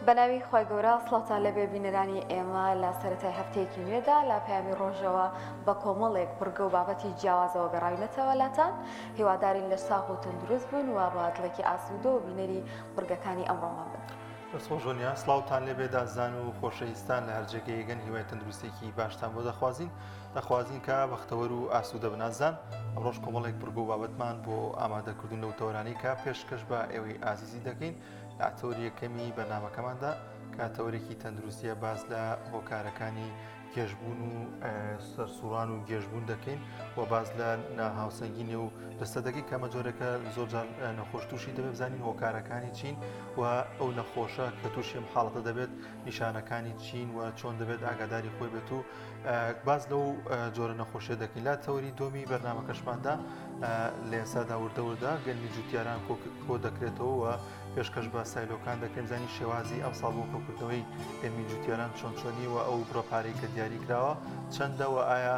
بەناوی خوای گەورە سڵاوتان لێبێ بینەرانی ئێمە لە سەرەتای هەفتەیەکی نوێدا لە پەیامی ڕۆژەوە بە کۆمەڵێک بڕگە و بابەتی جیاوازەوە گەڕاوینەتەوە لاتان هیوادارین لەش ساغ و تەندروست بن و بە دڵێکی ئاسوودەوە بینەری بڕگەکانی ئەمڕۆمان بن. دەست خۆش دنیا سڵاوتان لێبێ ئازیزان و خۆشەویستان لە هەر جێگەیەگەن هیوای تەندروستێکی باشتان بۆ دەخوازین دەخوازین کە بەختەوەر و ئاسوودە بن ئازیزان ئەمڕۆش کۆمەڵێک بڕگە و بابەتمان بۆ ئامادەکردون لەو تەوەرانەی کە پێشکەش بە ئێوەی ئازیزی دەکەین لە تەوەری یەکەمی بەرنامەکەماندا کە تەوەرێکی تەندروستیە باس لە هۆکارەکانی گێژبوون و سەرسوڕان و گێژبوون دەکەین و باس لە ناهاوسەنگی نێو جەستە دەکەین کە ئەمە جۆرێکە زۆر جار نەخۆش تووشی دەبێت بزانین هۆکارەکانی چین و ئەو نەخۆشە کە تووشی ئەم حاڵەتە دەبێت نیشانەکانی چین و چۆن دەبێت ئاگاداری خۆی بێت و باس لەو جۆرە نەخۆشیە دەکەین لا تەوەری دۆمی بەرنامەکەشماندا لە ئێستادا وردە وردە گەنمی جوتیاران کۆ دەکرێتەوە و پێشکەش بە سایلۆکان دەکرێن بزانین شێوازی ئەم ساڵ بۆ کۆکردنەوەی گەنمی جوتیاران چۆن چۆنی و ئەو بڕە پارەی کە دیاری کراوە چەندە و ئایا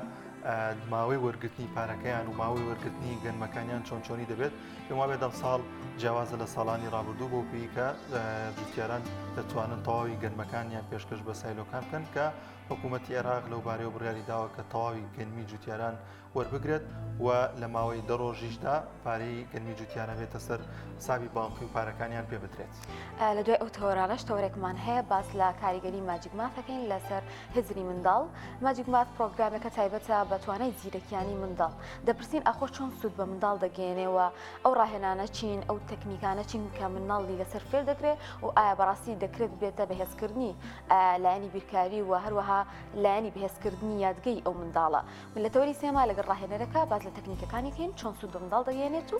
ماوەی وەرگرتنی پارەکەیان و ماوەی وەرگرتنی گەنمەکانیان چۆن چۆنی دەبێت پێم وابێت ئەم ساڵ جیاوازە لە ساڵانی ڕابردوو بۆ پێی کە جوتیاران دەتوانن تەواوی گەنمەکانیان پێشکەش بە سایلۆکان بکەن کە حکوومەتی عێراق لەو بارەیەوە بڕیاری داوە کە تەواوی گەنمی جوتیاران وەربگرێت و لە ماوەی دە ڕۆژیشدا پارەی گەنمی جوتیاران بێتە سەر حسابی بانقی و پارەکانیان پێ بدرێت. لە دوای ئەو تەوەرانەش تەوەرێکمان هەیە باس لە کاریگەری Magic Math ەکەین لەسەر هزری منداڵ. Magic Math پرۆگرامێکە تایبەتە بە توانای زیرەکیانی منداڵ. دەپرسین ئاخۆ چۆن سوود بە منداڵ دەگەیەنێ و ئەو ڕاهێنانە چین، ئەو تەکنیکانە چین کە منداڵی لەسەر فێر دەکرێ و ئایا بەڕاستی دەکرێت ببێتە بەهێزکردنی لایەنی بیرکاری و هەروەها لایەنی بەهێزکردنی یادگەی ئەو منداڵە. من لە تەوەری سێما لەگەڵ ڕاهێنەرەکە باس لە تەکنیکەکانی کەین چۆن سوود بە منداڵ دەگەیەنێت و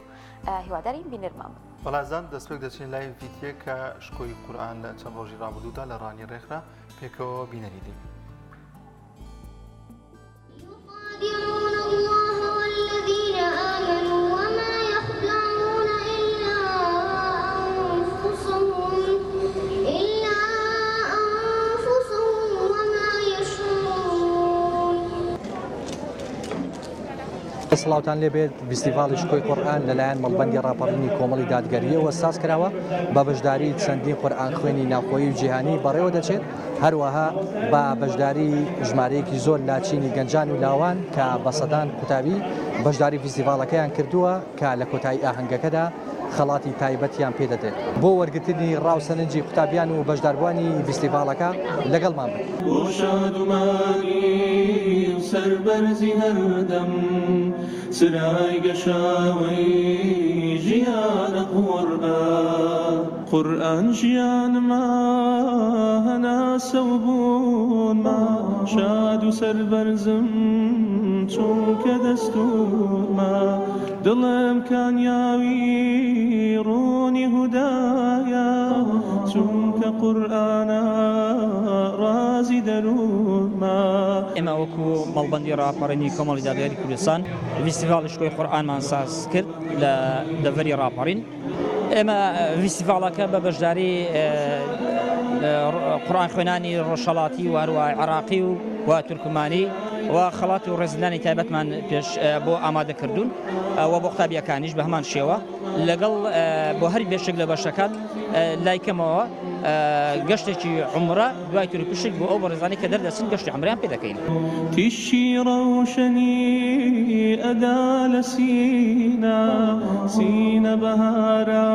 هیوادارین بینەرمان بن. بەڵازان دەستپێک دەچین لای ڤیدیۆ کە شکۆی قورئان لە چەند ڕۆژی ڕابردوودا لە ڕانی ڕێکخرا پێکەوە بینەری دەبین. يخادعون الله والذين آمنوا وما يخدعون إلا أنفسهم إلا أنفسهم وما يشعرون. سڵاوتان لێبێت، ڤیستیڤاڵی شکۆی قورئان لەلایەن مەڵبەندی ڕاپەڕینی کۆمەڵی دادگەرییەوە سازکراوە، بە بەشداری چەندین قورئانخوێنی ناوخۆیی و جیهانی بەڕێوەدەچێت، هەروەها بە بەشداری ژمارەیەکی زۆر لە چینی گەنجان و لاوان کە بە سەدان قوتابی بەشداری ڤیستیڤاڵەکەیان کردووە کە لە کۆتایی ئاهەنگەکەدا خەڵاتی تایبەتیان پێدەدرێت. بۆ وەرگرتنی ڕا و سەرنجی قوتابیان و بەشداربووانی ڤیستیڤاڵەکە لەگەڵمان بن. بۆ شادومانی و سەربەرزی هەردەم چرای گەشاوەی ژیانە قورئان. قورئان ژیانمە هەناسە و بوونمە شاد و سەربەرزم چونکە دەستوورمە دڵم کانیاوی ڕوونی هودایە چونکە قورئانە ڕازی دەروونمە. ئێمە وەکو مەڵبەندی ڕاپەڕینی کۆمەڵی دادگەری کوردستان ڤیستیڤاڵی شکۆی قورئانمان ساز کرد لە دەڤەری ڕاپەڕین. ئێمە ڤیستیڤاڵەکە بە بەشداری قورئان خوێنانی ڕۆژهەڵاتی و هەروە عێراقی و و تورکمانی و خەڵات و ڕێزلانی تایبەتمان پێش بۆ ئامادە کردوون و بۆ قوتابیەکانیش بە هەمان شێوە لەگەڵ بۆ هەر بێشێک لە بەشەکان لای کەمەوە گەشتێکی عمرە دوای تورپشک بۆ ئەو بەڕێزانەی کە دەردەچن گەشتی عەمرەیان پێ دەکەین. تیشکی ڕەوشەنی ئەدا لە سینە، سینە بەهارە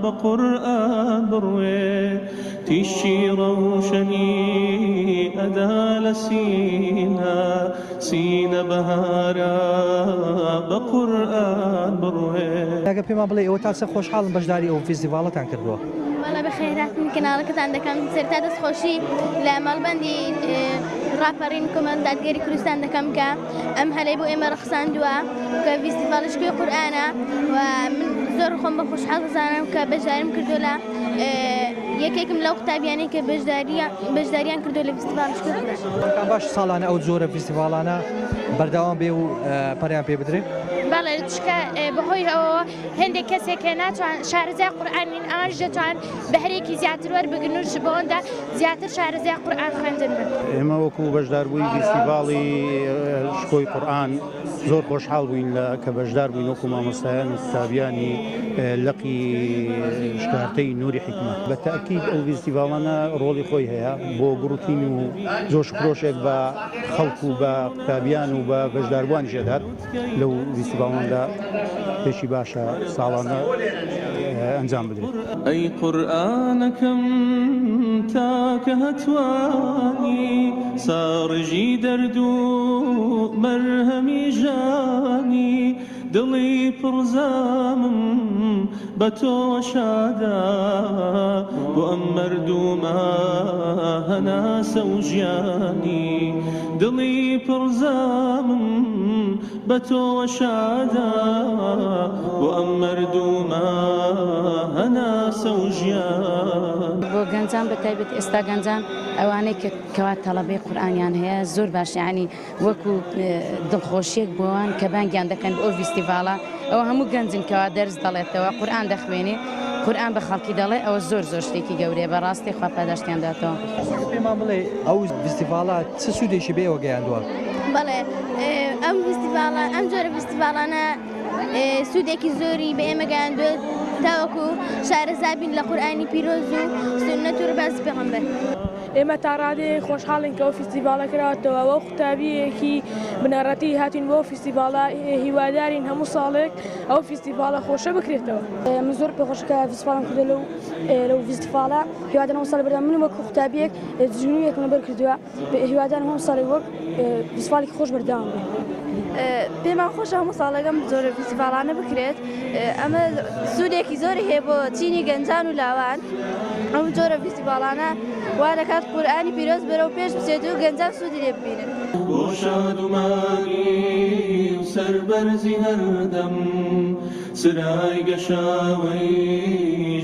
بە قورئان بڕوێ. تیشکی ڕەوشەنی ئەدا لە سینە، سینە بەهارە بە قورئان بڕوێ. ئەگەر پێمان بڵێی ئێوە تا چەند خۆشحاڵن بەشداری ئەو فیستیڤاڵەتان کردووە؟ وەڵا بەخێرهاتنی کەناڵەکەتان دەکەم سەرەتا دەستخۆشی لە مەڵبەندی ڕاپەڕین کۆمەڵ دادگەری کوردستان دەکەم کە ئەم هەلەی بۆ ئێمە ڕەخساندووە کە ڤیستیڤاڵی شکۆی قورئانە و من زۆر خۆم بە خۆشحاڵ دەزانم کە بەشداریم کردووە لە یەکێکم لەو قوتابیانەی کە بەشداریان کردووە لە ڤیستیڤاڵی شکۆی قورئان. باش ساڵانە ئەو جۆرە ڤیستیڤاڵانە بەردەوام بێ و پەرەیان پێ بدرێ؟ بەڵێ چونکە بەهۆی ئەوەوە هێندێک کەسێک هەیە ناتوان شارەزای قورئان نین ئەوانیش دەتوان بەهرەیەکی زیاتر وەربگرن و بەوەندە زیاتر شارەزای قورئان خوێندن بن. ئێمە وەکو بەشداربووی ڤیستیڤاڵی شکۆی قورئان زۆر خۆشحاڵ بووین لە کە بەشدار بووین وەکو مامۆستایان و قوتابیانی لقی شکارتەی نوری حیکمە. بە تەئکید ئەو ڤیستیڤاڵانە ڕۆڵی خۆی هەیە بۆ گوڕوتین و جۆش و خرۆشێک بە خەڵک و بە قوتابیان و بە بەشداربووانیش ئەدات. لەو ڤیستیڤاڵانەدا پێشی باشە ساڵانە ئەنجام بدرێت. ئەی قورئانەکەم تاکە هەتوانی ساڕێژی دەرد و مەرهەمی ژانی دڵی پڕ زامم بە تۆوە شادە بۆ ئەم مەردوومە هەناسە و ژیانی دڵی پڕ زامم بە تۆوە شادە بۆ ئەم مەردوومە هەناسە و ژیانی. بۆ گەنجان بە تایبەت ئێستا گەنجان ئەوانەی کە کەوا تەڵەبەی قورئانیان هەیە زۆر باش یانی وەکو دڵخۆشیەک بۆوان کە بانگیان دەکەن بۆ ئەو ڤیستیڤاڵە ئەوە هەموو گەنجن کەوا دەرس دەڵێتەوە قورئان دەخوێنێ قورئان بە خەڵکی دەڵێ ئەوە زۆر زۆر شتێکی گەورەیە بەڕاستی خوا پاداشتیان داتەوە. پێمان بڵێ ئەو ڤیستیڤاڵە چ سوودێکی بە ئێوە گەیاندووە؟ بەڵێ ئەم ڤیستیڤاڵە ئەم جۆرە ڤیستیڤاڵانە سوودێکی زۆری بە ئێمە گەیاندووە تاوەکو شارەزا بین لە قورئانی پیرۆز و سوننەت و ڕێبازی پێغەمبەر. ئێمە تا ڕادەیەک خۆشحاڵین کە ئەو فیستیڤاڵە کراوەتەوە، وەک قوتابییەکی بنەڕەتی هاتووین بۆ ئەو فیستیڤاڵە، هیوادارین هەموو ساڵێک ئەو فیستیڤاڵە خۆشە بکرێتەوە. من زۆر پێخۆشە کە فیستیڤاڵم کردووە لەو لەو فیستیڤاڵە، هیوادارم هەموو ساڵێک بەردەوام من وەک قوتابییەک جنوویەکم لەبەر کردووە، هیوادارم هەموو ساڵێک وەک فیستیڤاڵێکی خۆش بەردەوام بێت. پێمان خۆشە هەموو ساڵێک ئەم جۆرە فیستیڤاڵانە بکرێت، ئەمە سوودێکی زۆری هەیە بۆ چینی گەنجان و لاوان، ئەم جۆرە فیستیڤاڵانە وا دەکات قورئانی پیرۆز بەرەو پێش بچێت و گەنجان سوودی لێ ببینن. بۆ شادومانی و سەربەرزی هەردەم چرای گەشاوەی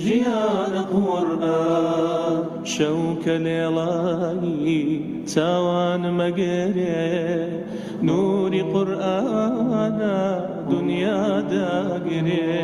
ژیانە قورئان. شەو کە لێڵایی چاوانم ئەگرێ نوری قورئانە دونیا داگرێ.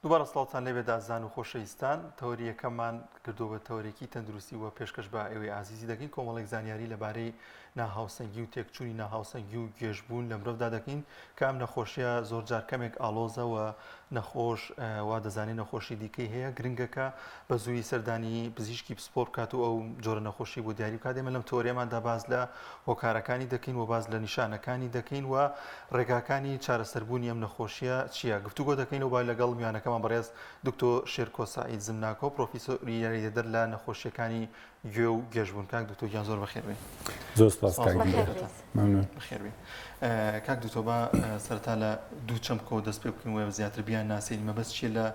دووبارە سڵاوتان لێبێ ئازیزان و خۆشەویستان تەوەری یەکەممان کردو بە تەوەرێکی تەندروستی وە پێشکەش بە ئێوەی ئازیزی دەکەین کۆمەڵێک زانیاری لەبارەی ناهاوسەنگی و تێکچوونی ناهاوسەنگی و گێژبوون لە مرۆڤدا دەکەین کە ئەم نەخۆشیە زۆر جار کەمێک ئاڵۆزە و نەخۆش وا دەزانێت نەخۆشی دیکەی هەیە گرنگەکە بە زووی سەردانی پزیشکی پسپۆر بکات و ئەو جۆرە نەخۆشی بۆ دیاری بکات ئێمە لەم تۆریەماندا باس لە هۆکارەکانی دەکەین و باس لە نیشانەکانی دەکەین و ڕێگاکانی چارەسەربوونی ئەم نەخۆشیە چییە گفتوگۆ دەکەین و با لەگەڵ میوانەکەمان بەڕێز دکتۆر شێرکۆ سەعید زمناکۆ پرۆفیسۆری یاریدەدەر لە نەخۆشیەکانی گوێ و گێژبوون کاک دکتۆر گیان زۆر بەخێر بێن. زۆر سپاس کاک دیدار. ممنون. بەخێر بێن. کاک دکتۆر با سەرەتا لە دوو چەمکەوە دەست پێ بکەین و زیاتر بیان ناسێنین مەبەست چییە لە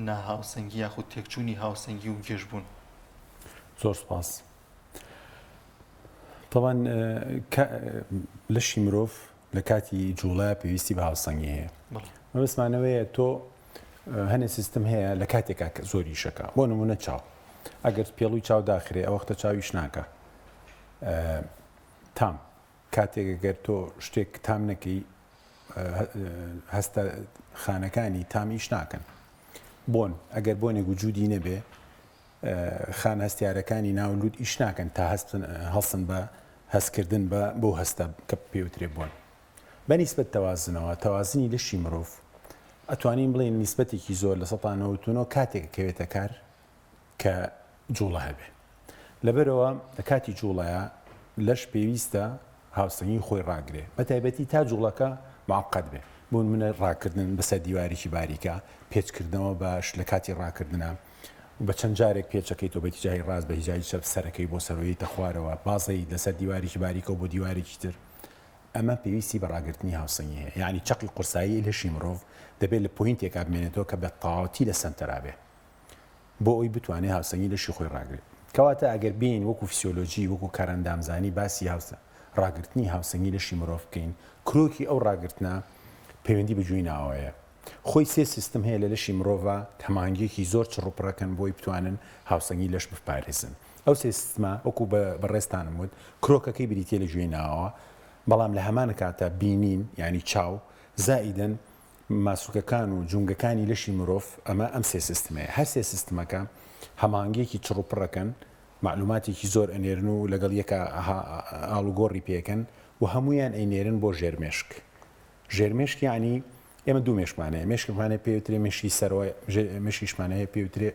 ناهاوسەنگی یاخود تێکچوونی هاوسەنگی و گێژبوون؟ زۆر سپاس. تەبعەن لەشی مرۆڤ لە کاتی جوڵە پێویستی بە هاوسەنگی هەیە. مەبەستمانەوەیە تۆ هەنێ سیستم هەیە لە کاتێکا کە زۆر ئیشەکا بۆ نمونە چاو ئەگەر پێڵوی چاو داخرێ ئەوەختە چاو ئیش ناکا تام کاتێک گەر تۆ شتێک تام نەکەی هەستە خانەکانی تام ئیش ناکەن بۆن ئەگەر بۆنێک وجودی نەبێ خانە هەستیارەکانی ناو لوت ئیش ناکەن تا هەڵسن بە هەستکردن بە بەو هەستە کە پێوترێ بۆن بە نیسبەت تەوازنەوە، تەوازنی لەشی مرۆڤ ئەتوانین بڵێین نیسبەتێکی زۆر 99% کاتێک ئەکەوێتە کار کە جوڵە هەبێ. لەبەرئەوە لە کاتی جوڵەیا لەش پێویستە هاوسەنگی خۆی ڕاگرێ بە تایبەتی تا جوڵەکە معقد بێ. بۆ نمونە ڕاکردن بەسەر دیوارێکی باریکا، پێچکردنەوە باش لە کاتی ڕاکردنا بە چەند جارێک پێچەکەیتەوە بە ئیتیجاهی ڕاست بە ئیتیجاهی چەپ سەرەکەی بۆ سەرەوەیتە خوارەوە بازەیت لەسەر دیوارێکی باریکەوە بۆ دیوارێکی تر. ئەمە پێویستی بە ڕاگرتنی هاوسەنگی هەیە، یەعنی چەقی قورسایی لەشی مرۆڤ دەبێت لە point ێکا بمێنێتەوە کە بە تەواوەتی لە سەنتەرا بێ بۆ ئەوەی بتوانێت هاوسەنگی لەشی خۆی ڕاگرێت. کەواتە ئەگەر بێین وەکو فسیۆلۆجی، وەکو کارئەندامزانی باسی هاوسە ڕاگرتنی هاوسەنگی لەشی مرۆڤ بکەین، کرۆکی ئەو ڕاگرتنە پەیوەندی بە گوێی ناوەوەیە. خۆی سێ سیستم هەیە لە لەشی مرۆڤا کە هەماهەنگییەکی زۆر چڕوپڕەکەن بۆی بتوانن هاوسەنگی لەش بپارێزن. ئەو سێ سیستمە وەکو بە بەڕێزتانم وت کرۆکەکەی بریتییە لە گوێی ناوەوە، بەڵام لە هەمان کاتا بینین یانی چاو زائیدەن ماسولکەکان و جومگەکانی لەشی مرۆڤ ئەمە ئەم سێ سیستمەیە هەر سێ سیستمەکە هەماهەنگیەکی چڕوپڕەکەن مەعلوماتێکی زۆر ئەنێرن و لەگەڵ یەکا ئاڵوگۆڕی پێکەن و هەموویان ئەینێرن بۆ ژێرمێشک ژێرمێشک یعنی ئێمە دوو مێشکمان هەیە مێشکمان هەیە پێوترێ مێشکی سەرەوە مێشکیشمان هەیە پێوترێ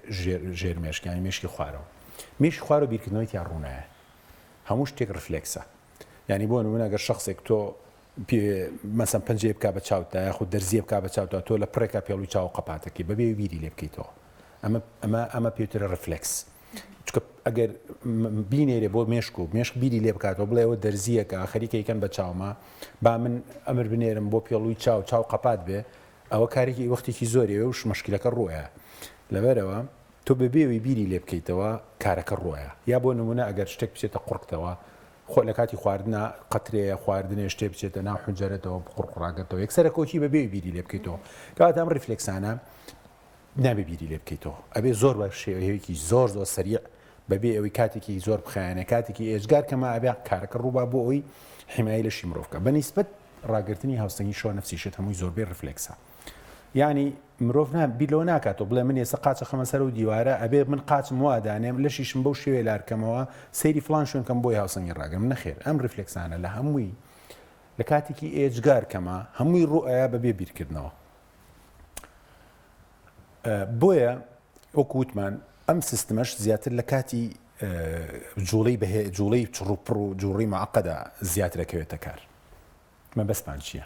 ژێرمێشک یعنی مێشکی خوارەوە مێشکی خوارەوە بیرکردنەوەی تیا ڕوونایە هەموو شتێک ڕفلێکسە یعنی بۆ نمونە گەر شخصێک تۆ مەسەن پەنجەیە بکا بە چاوتا یاخود دەرزیە بکا بە چاوتا تۆ لە پڕێکا پێڵوی چاو قەپاتەکەی بەبێ بیری لێ بکەیتەوە ئەمە ئەمە ئەمە پێوترە ڕفلێکس چونکە ئەگەر بینێرێ بۆ مێشک و مێشک بیری لێ بکاتەوە بڵێ ئەوە دەرزیەکە خەریکە یکەن بە چاوما با من ئەمر بنێرم بۆ پێڵوی چاو چاو قەپات بێ ئەوە کارێکی وەختێکی زۆری و مشکلەکە ڕووە لەبەرەوە تۆ بەبێوی بیری لێ بکەیتەوە کارەکە ڕووە یا بۆ نمونە ئەگەر شتێک بچێتە قوڕگتەوە خۆ لە کاتی خواردنا قەترەیە خواردنێ شتێ بچێتە ناو حونجەرەتەوە قوڕقوڕاگەتەوە یەکسەرە کۆچی بەبێ بیری لێ بکەیتەوە کەواتە ئەم ڕیفلێکسانە نابێ بیری لێ بکەیتەوە ئەبێ زۆر بە شێوەیەکی زۆر زۆر سەریع بەبێ ئەوەی کاتێکی زۆر بخایەنێ کاتێکی ئێجگار کەمە ئەبێ کارەکە ڕووبا بۆ ئەوی حمایە لەشی مرۆڤ بکە بە نیسبەت ڕاگرتنی هاوسەنگی شەوە نەفسی شت هەمووی زۆربەی ڕفلێکسە یعنی مرۆڤ نا بیر لەوە ناکاتەوە بڵێ من ئێستا قاچە خەمە سەر و دیوارە ئەبێ من قاچم وا دانێم لەشیشم بەو شێوەیە لارکەمەوە سەیری فلان شوێن کەم بۆی هاوسەنگی ڕاگرم نەخێر ئەم ڕیفلێکسانە لە هەمووی لە کاتێکی ئێجگار کەمە هەمووی ڕوئەیە بەبێ بیرکردنەوە بۆیە وەکو وتمان ئەم سیستمەش زیاتر لە کاتی جوڵەی بەهێ جوڵەی چڕوپڕ و جوڕی معقدە زیاترەکەوێتە کار مەبەستمان چییە؟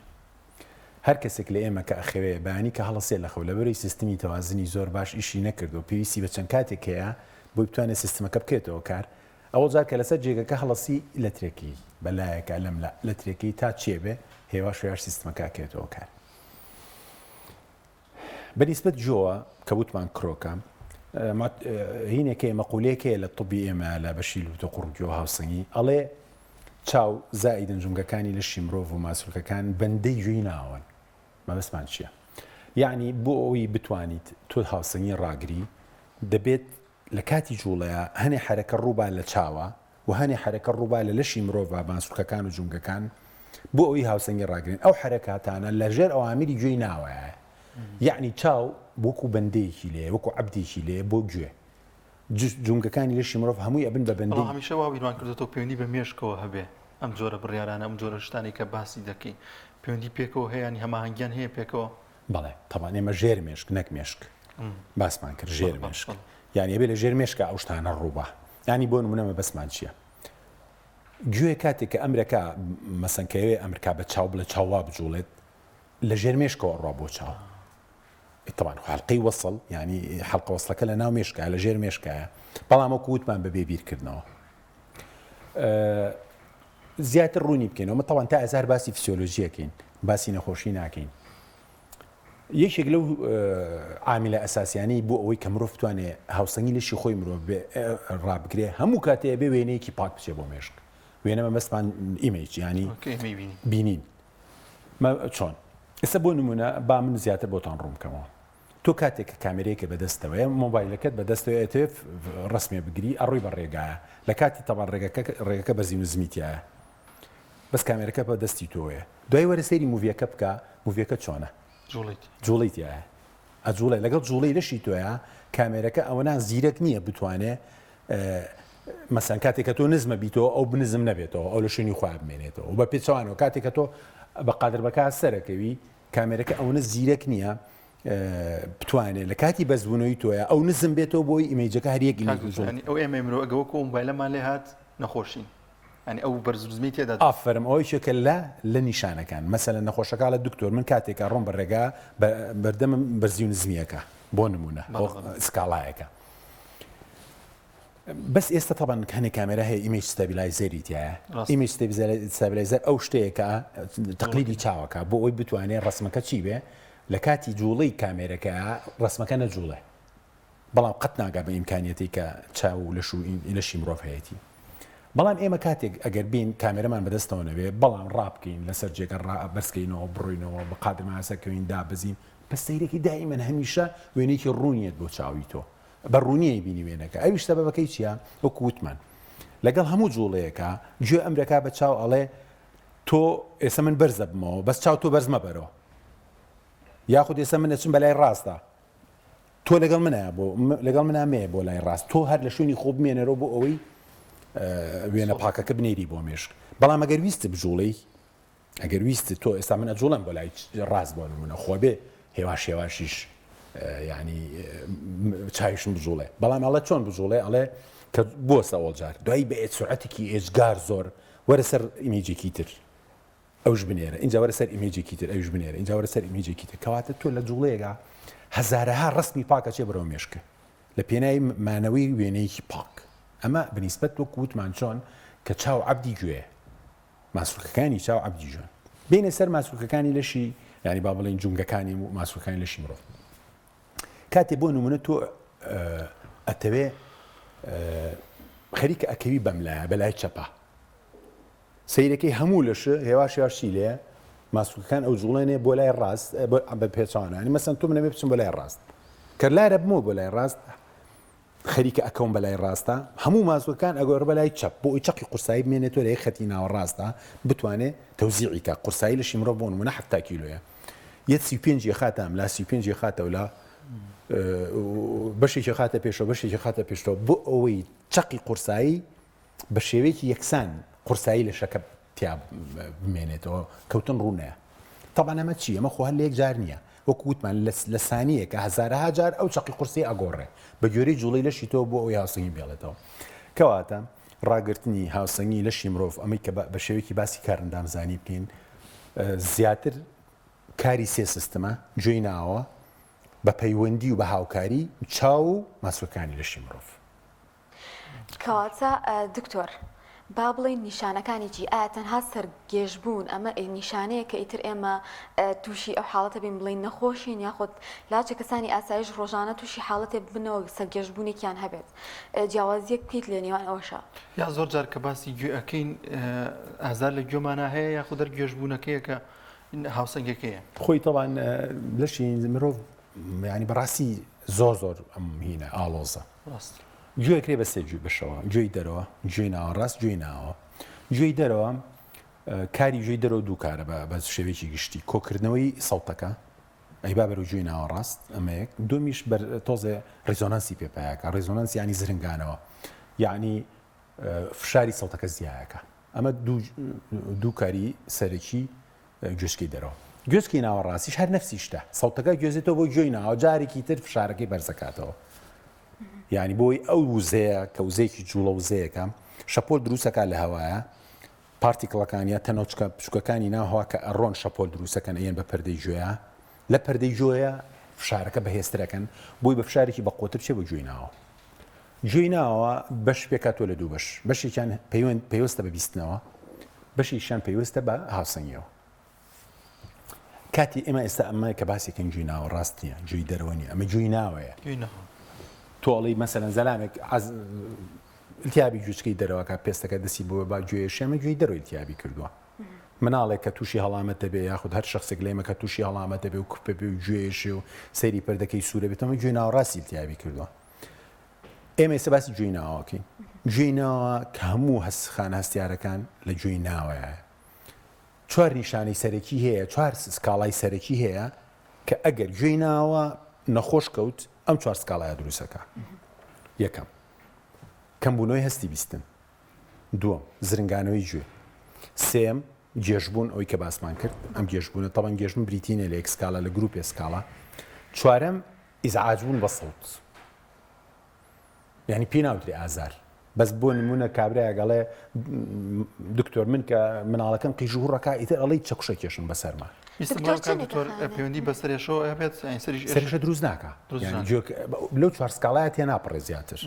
هەر کەسێک لە ئێمە کە ئەخەوێ بەیانی کە هەڵەسێ لە خەو لەبەرەی سیستمی تەوازنی زۆر باش ئیشی نەکردووە پێویستی بە چەند کاتێک هەیە بۆی بتوانێت سیستمەکە بکەێتەوە کار ئەوەڵ جار کە لەسەر جێگەکە هەڵەسی لەترێکی بە لایەکە لەم لا لەترێکی تا چێ بێ هێواش هێواش سیستمەکە ئەکەوێتەوە کار. بە نیسبەت جۆوە کە وتمان کرۆکە هینێک هەیە مەقولەیەک هەیە لە طبی ئێمە لە بەشی لوتە قوڕگیۆ هاوسەنگی ئەڵێ چاو زائیدن جومگەکانی لەشی مرۆڤ و ماسولکەکان بەندەی گوێی ناوەن مەبەستمان چییە؟ یعنی بۆ ئەوەی بتوانیت تۆ هاوسەنگی ڕاگری دەبێت لە کاتی جوڵەیە هەنێ حەرەکە ڕووبا لە چاوە و هەنێ حەرەکە ڕووبا لە لەشی مرۆڤا ماسولکەکان و جومگەکان بۆ ئەوەی هاوسەنگی ڕاگرن ئەو حەرەکاتانە لە ژێر ئەوامری گوێی ناوەیە یەعنی چاو وەکو بەندەیەکی لێ وەکو عەبدێکی لێ بۆ گوێ جومگەکانی لەشی مرۆڤ هەمووی ئەبن بە بەندەی. بەڵام هەمیشە وا بیرمان کردۆتەوە پەیوەندی بە مێشکەوە هەبێ ئەم جۆرە بڕیارانە ئەم جۆرە شتانەی کە باسی دەکەی پەیوەندی پێکەوە هەیە یانی هەماهەنگیان هەیە پێکەوە؟ بەڵێ تەبعەن ئێمە ژێر مێشک نەک مێشک باسمان کرد ژێر مێشک یانی ئەبێ لە ژێر مێشکا ئەو شتانە ڕووبا یانی بۆ نمونە مەبەستمان چییە گوێ کاتێک کە ئەمرەکە مەسەن کەوێ ئەمرکا بە چاو بڵێ چاو وا بجوڵێت لە ژێر مێشکەوە ڕوا بۆ چاو طبعا حلقەی وەسڵ یعنی حلقە وەسڵەکە لە ناو مێشکە لە ژێر مێشکایە بەڵام وەکو وتمان بەبێ بیرکردنەوە زیاتر ڕوونی بکەینەوە مە تەوان تا ئێستا باسی فسیۆلۆژیەکەین باسی نەخۆشی ناکەین یەکێک لەو عامیلە ئەساسیانەی بۆ ئەوەی کە مرۆڤ بتوانێ هاوسەنگی لەشی خۆی مرۆڤ بێ ڕابگرێ هەموو کاتێ بێ وێنەیەکی پاک بچێ بۆ مێشک وێنە مەبەستمان image ینی بینین چۆن ئێستا بۆ نمونە با من زیاتر بۆتان ڕوون بکەمەوە تۆ کاتێک کە کامێرەیەکە بەدەستەوەیە مۆبایلەکەت بەدەستەوەیە ئەتەوێت ڕسمێ بگری ئەڕۆی بە ڕێگایە لە کاتی تەبان ڕێگەکە ڕێگەکە بەرزی نزمی تایە بەس کامێرەکە بە دەستی تۆیە دوای وەرە سەیری movie یەکە بکە movie یەکە چۆنە جوڵەی تایە ئەجوڵێ لەگەڵ جوڵەی لەشی تۆیە کامێرەکە ئەوەنا زیرەک نییە بتوانێ مەسەن کاتێک کە تۆ نزمە بیتەوە ئەو بنزم نەبێتەوە ئەو لە شوێنی خۆیان بمێنێتەوە بە پێچەوانەوە کاتێک کە تۆ بە قادربەکە سەرەکەوی کامێرەکە ئەوەنە زیرەک نییە بتوانێت لە کاتی بەزبوونەوەی تۆیە ئەو نزم بێتەوە بۆی image ەکە هەر یەک image ئەو ئێمە مرۆ ئەگە وەکو مۆبایلەمان لێ هات نەخۆشین یانی ئەو بەرز و نزمی تێدا ئافەرم ئەوە یەکێکە لە لە نیشانەکان مەسەلەن نەخۆشەکە ئەڵێ دکتۆر من کاتێک ئەڕۆم بە ڕێگا بەردەمم بەرزی و نزمیەکە بۆ نمونە سکاڵایەکە بەس ئێستا تەبەن هەنێک کامێرا هەیە image stabilizer ی تایە image stabilizer ئەو شتەیە کە تەقلیدی چاوەکە بۆ ئەوی بتوانێت ڕسمەکە چی بێ لە کاتی جوڵەی کامێرەکە ڕسمەکە نەجوڵێ. بەڵام قەت ناگا بە ئیمکانیەتەی کە چاو و لەش و لەشی مرۆڤ هەیەتی. بەڵام ئێمە کاتێک ئەگەر بێین کامێرەمان بەدەستەوە نەبێ بەڵام ڕابکەین لەسەر جێگە ڕا بەرزکەینەوە بڕۆینەوە بە قادرمان سەرکەوین دابەزین بەس سەیرەکی دائیمەن هەمیشە وێنەیەکی ڕوونیەت بۆ چاوی تۆ بە ڕوونی ئەیبینی وێنەکە ئەویش سەبەبەکەی چییە وەکو وتمان لەگەڵ هەموو جوڵەیەکە گوێ ئەمرەکا بە چاو ئەڵێ تۆ ئێستا من بەرزە بمەوە بەس چاو تۆ بەرز مەبەرەوە یاخود ئێستا من ئەچم بەلای ڕاستە تۆ لەگەڵ منە بۆ لەگەڵ منا مێ بۆ لای ڕاست تۆ هەر لە شوێنی خۆ بمێنەرەوە بۆ ئەوەی وێنە پاکەکە بنێری بۆ مێشک بەڵام ئەگەر ویست بجوڵەی ئەگەر ویست تۆ ئێستا من ئەجوڵێم بۆ لای ڕاست بۆ نمونە خۆ بێ هێواش هێواشیش ینی چاویشم بجوڵێ بەڵام ئەڵێ چۆن بجوڵێ ئەڵێ کە بۆ سەوەڵ جار دوایی بە سرعەتێکی ئێجگار زۆر وەرە سەر ئیمێجێکی تر ئەوش بنێرە ئینجا وەرە سەر ئیمێجێکی تر ئەوش بنێرە ئینجا وەرە سەر ئیمێجێکی تر کەواتە تۆ لە جوڵەیەکا هەزارەها ڕسمی پاک ئەچێ بەرەو مێشکە لە پێناوی مانەوەی وێنەیەکی پاک ئەمە بەنیسبەت وەک وتمان چۆن کە چاو عەبدی گوێیە ماسولکەکانی چاو عەبدی گوێن بینە سەر ماسولکەکانی لەشی یعنی با بڵێین جونگەکانی و ماسولکەکانی لەشی مرۆڤ کاتێ بۆ نمونە تۆ ئەتەوێ خەریکە ئەکەوی بەملایە بەلای چەپە سەیرەکەی هەموو لەش هێواش هێواش چی لێیە ماسولکەکان ئەوجوڵێنێ بۆ لای ڕاست بە پێچەوانە یانی مەسەن تۆ منەوێ بچم بۆ لای ڕاست کە لارە بمەوە بۆ لای ڕاست خەریکە ئەکەوم بە لای ڕاستە هەموو ماسولکەکان ئەگۆڕ بە لای چەپ بۆ ئەوی چەقی قورسایی بمێنێتەوە لە یەک خەتی ناوەڕاستە بتوانێ تەوزیعی کا قورسایی لەشی مرۆڤ بۆ نمونە 70 کیلۆیە یەت 35 خاتە ئەم لا 35 خاتەوە لا بەشێکی خاتە پێشەوە بەشێکی خاتە پێشەوە بۆ ئەوەی چەقی قورسایی بە شێوەیەکی یەکسان قورسایی لەشەکە تیا بمێنێتەوە کەوتن ڕوو نەیە تەبعەن ئەمە چی ئەمە خۆ هەر لە یەک جار نییە وەکو وتمان لە سانیەکە هەزارەها جار ئەو چەقی قورسی ئەگۆڕێ بە گوێرەی جوڵەی لەشی تۆ بۆ ئەوەی هاوسەنگی بێڵێتەوە کەواتە ڕاگرتنی هاوسەنگی لەشی مرۆڤ ئەمەی کە بە شێوەیەکی باسی کارئەندامزانی بکەین زیاتر کاری سێ سیستمە گوێی ناوە بە پەیوەندی و بە هاوکاری چاو و ماسولکانی لەشی مرۆڤ. کەواتە دکتۆر با بڵێین نیشانەکانی چی؟ ئایا تەنها سەرگێژبوون ئەمە نیشانەیە کە ئیتر ئێمە تووشی ئەو حاڵەتە بین بڵێین نەخۆشین یاخود لاچە کەسانی ئاسایش ڕۆژانە تووشی حاڵەتێ ببنەوە سەرگێژبوونێکیان هەبێت جیاوازیەک بکەیت لە نێوان ئەوەشە؟ یا زۆر جار کە باسی گوێ ئەکەین ئازار لە گوێمانا هەیە یاخود هەر گێژبوونەکەیە کە هاوسەنگەکەیە؟ خۆی تەبعەن لەشی مرۆڤ یانی بەڕاستی زۆر زۆر ئەم هینە ئاڵۆزە ڕاست. گوێ ئەکرێ بە سێ گوێ بەشەوە، گوێی دەرەوە، گوێی ناوەڕاست، گوێی ناوەوە. گوێی دەرەوە کاری گوێی دەرەوە دوو کارە بە بە شێوەیەکی گشتی، کۆکردنەوەی سەوتەکە ئەیبا بەرەو گوێی ناوەڕاست ئەمە یەک، دووەمیش بەر تۆزێ ڕیزۆنانسی پێ پایەکە، ڕیزۆنانس یانی زرنگانەوە یانی فشاری سەوتەکە زیایەکە. ئەمە دوو دوو کاری سەرەکی گوێچکەی دەرەوە. گوێچکەی ناوەڕاستیش هەر نەفسی شتە، سەوتەکە گوێزێتەوە بۆ گوێی ناوە، جارێکی تر فشارەکەی بەرزەکاتەوە. یعنی بۆی ئەو وزەیە کە وزەیەکی جوڵە وزەیەکە شەپۆل دروستەکە لە هەوایە particle ەکان یا تەنۆچکە بچووکەکانی ناو هەوا کە ئەڕۆن شەپۆل دروستەکەن ئەیەن بە پەردەی گوێیە لە پەردەی گوێیە فشارەکە بەهێزترەکەن بۆی بە فشارێکی بەقوەتر بچێ بۆ گوێی ناوە گوێی ناوە بەش پێکهاتووە لە دوو بەش، بەشێکیان پەیوەند پەیوەستە بە بیستنەوە، بەشێکیان پەیوەستە بە هاوسەنگیەوە. کاتی ئێمە ئێستا ئەمە کە باسێکن گوێی ناوە ڕاست نییە، گوێی دەرەوە نییە، ئەمە گوێی ناوەیە. گوێی ناوە. تۆ ئەڵێی مەسەلەن زەلامێک عەز التیابی گوێچکەی دەرەوەکە پێستەکە دەستی بۆ با گوێیەشی ئەمە گوێی دەرەوە التیابی کردووە. مناڵێک کە تووشی هەڵامەت دەبێ یاخود هەر شخصێک لە ئێمە کە تووشی هەڵامەت دەبێ و کوپە بێ و گوێیەشێ و سەیری پردەکەی سوورە بێت ئەمە گوێی ناوەڕاستی التیابی کردووە. ئێمە ئێستا باسی گوێی ناوە کەین. گوێی ناوە کە هەموو هەست خانە هەستیارەکان لە گوێی ناوەیە. چوار نیشانەی سەرەکی هەیە، چوار سکاڵای سەرەکی هەیە کە ئەگەر گوێی ناوە نەخۆش کەوت ئەم چوار سکاڵایە دروستەکە. یەکەم، کەمبوونەوەی هەستی بیستن. دووەم، زرنگانەوەی گوێ. سێیەم، گێژبوون، ئەوەی کە باسمان کرد، ئەم گێژبوونە، تەبعەن گێژبوون بریتی نییە لە یەک سکاڵا، لە گروپێ سکاڵا. چوارەم، ئیزعاج بوون بە سەوت یانی پێی ناوترێ ئازار بەس بۆ نمونە کابرایەک ئەڵێ دکتۆر من کە مناڵەکەم قیژوڕەکە ئیتر ئەڵێی چەکوشە کێشن بەسەرما دکتۆر پەیوەندی بە سەرێشەوە هەبێت سەرێشە دروست ناکە لەو چوار سکاڵایە تێ ناپەڕێ زیاتر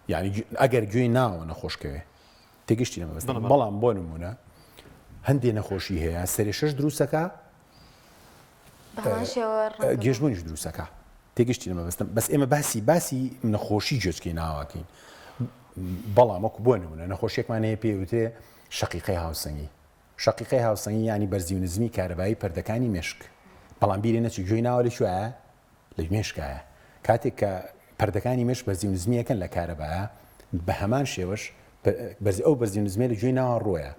یعنی ئەگەر گوێی ناوە نەخۆشکەوێ تێگەشتی لە مەبەستم بەڵام بۆ نمونە هەندێ نەخۆشی هەیە سەرێشەش دروستەکە گێژبوونیش دروستەکە. تێگەشتی لە مەبەستم بەس ئێمە باسی باسی نەخۆشی گوێچکەی ناوەکەین بەڵام وەکو بۆ نمونە نەخۆشیەکمان هەیە پێی وترێ شەقیقەی هاوسەنگی شەقیقەی هاوسەنگی یانی بەرزی و نزمی کارەبایی پەردەکانی مێشک بەڵام بیرێ نەچی گوێی ناوە لە کوێیە لە مێشکایە کاتێک کە پەردەکانی مێشک بەرزی و نزمی یەکەن لە کارەبایە بە هەمان شێوەش بەرزی ئەو بەرزی و نزمیە لە گوێی ناوە ڕۆیە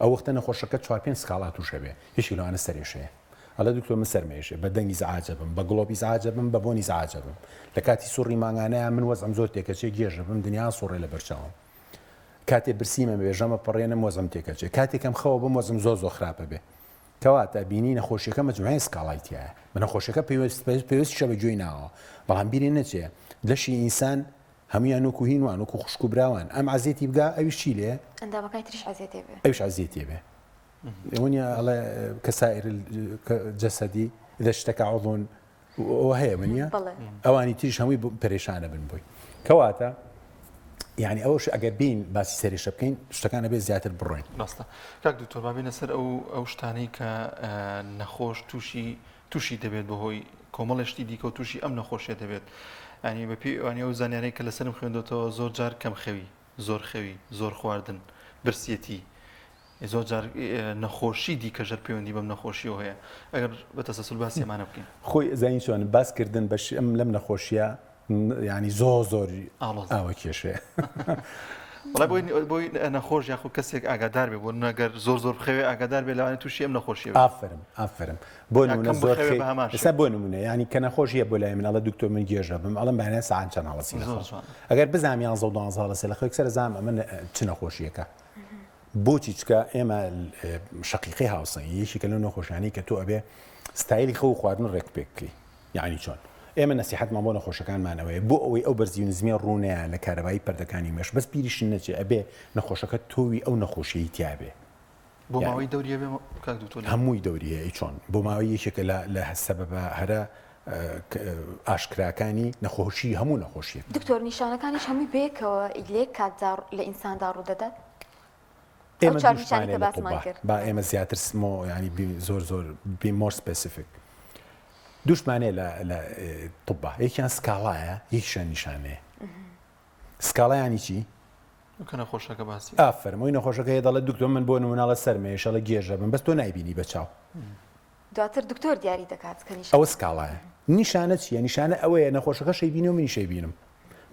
ئەو وەختە نەخۆشەکە چوار پێنج سکاڵا توش ئەبێ یەکێک لەوانە سەرێشەیە ئەڵێ دکتۆر من سەرم ئێشێ بە دەنگ ئیزعاج ئەبم بە گڵۆپ ئیزعاج ئەبم بە بۆن ئیزعاج ئەبم لە کاتی سوڕی مانگانەیا من وەزعم زۆر تێکەچێ گێژ ئەبم دنیا سوڕێ لە بەرچاوم کاتێ برسیمە بێ ژەمە پەڕێنم وەزعم تێکەچێ کاتێ کەم خەوە بم وەزعم زۆر زۆر خراپە بێ کەواتە بینی نەخۆشیەکە مەجموعەیە سکاڵای تایە بە نەخۆشیەکە پێویست پێویستیشە بە گوێی ناوە بەڵام بیرێ نەچێ لەشی ئینسان هەموویان وەکو هین وان وەکو خوشک و براوان ئەم عەزێتی بگا ئەویش چی لێ؟ ئەندامەکانی تریش عەزێتێ بێ. ئەویش عەزێتێ بێ. ئەوە نیە ئەڵێ کەسائر جەسەدی اذا اشتکا عضو ئەوە هەیە منیە بەڵێ. ئەوانی تریش هەمووی پەرێشانە بن بۆی. کەواتە یعنی ئەوەش ئەگەر بین باسی سەرێشە بکەین شتەکان ئەبێ زیاتر بڕۆین. ڕاستە کاک دکتۆر با بێینە سەر ئەو ئەو شتانەی کە نەخۆش تووشی تووشی دەبێت بەهۆی کۆمەڵێ شتی دیکەوە تووشی ئەم نەخۆشیە دەبێت ینی بەپێی ئەوانی ئەو زانیارەی کە لەسەرم خوێندۆتەوە زۆر جار کەم خەوی زۆر خەوی زۆر خواردن برسیەتی زۆر جار نەخۆشی دیکە ژەر پەیوەندی بەم نەخۆشیەوە هەیە ئەگەر بە تەسەسول باسی ئەمانە بکەین. خۆی زانی چۆن باس کردن بەش ئەم لەم نەخۆشیە یانی زۆر زۆر ئاوە کێشەیە. وەڵای بۆی بۆی نەخۆش یاخود کەسێک ئاگادار بێ بۆ نەگەر زۆر زۆر بخەوێ ئاگادار بێ لەوانەیە تووشی ئەم نەخۆشیە بێ. ئافەرم ئافەرم بۆ یا نمونە کەم زۆر بخەوێ خێ بە هەمان ئێستا شێوە. بۆ نمونە یانی کە نەخۆش یە بۆ لای من ئەڵێ دکتۆر من گێژە بم ئەڵێم بەیانیان سەعات چەند هەڵەسی لە زۆر خەو جوانە. ئەگەر بزانم یانزە و دوانزە هەڵەسێ لە خەو یەکسەر ئەزانم ئەمە چ نەخۆشیەکە بۆچی چکە ئێمە شەقیقەی هاوسەنگی یەکێکە لەو نەخۆشیانەی کە تۆ ئەبێ ستایلی خەو و خواردن ڕێک پێک بکەی یەعنی چۆن؟ ئێمە نەسیحەتمان بۆ نەخۆشەکانمان ئەوەیە بۆ ئەوەی ئەو بەرزی و نزمیە ڕوو نەیا لە کارەبایی پەردەکانی مێشک بەس بیریشت نەچێ ئەبێ نەخۆشەکە تۆوی ئەو نەخۆشیەی تیا بێ بۆ ماوەی دەوری هەبێ کاک دکتۆر؟ هەمووی دەوری هەیە چۆن؟ بۆ ماوەی یەکێکە لە لە سەبەبە هەرە ئاشکراکانی نەخۆشی هەموو نەخۆشیەک. دکتۆر نیشانەکانیش هەمووی بەیەکەوە لە یەک کاتدا لە ئینساندا ڕوودەدات؟ ئێمە دوو شتمان هەیە لە طوبا با ئێمە زیاتر سمۆ یانی زۆر زۆر بی مۆر سپێسیفیک دوو شتمان هەیە لە لە طوبا یەکیان سکاڵایە یەکیشیان نیشانەیە سکاڵا یانی چی؟ کە نەخۆشەکە باسی ئافەرم ئەوی نەخۆشەکە هەیە دەڵێت دکتۆر من بۆ نمونە ئەڵێ سەرم ئێشە ئەڵێ گێژە بم بەس تۆ نایبینی بە چاو دواتر دکتۆر دیاری دەکات کە نیشانە ئەوە سکاڵایە نیشانە چییە نیشانە ئەوەیە نەخۆشەکە شەیبینی و منیش ئەیبینم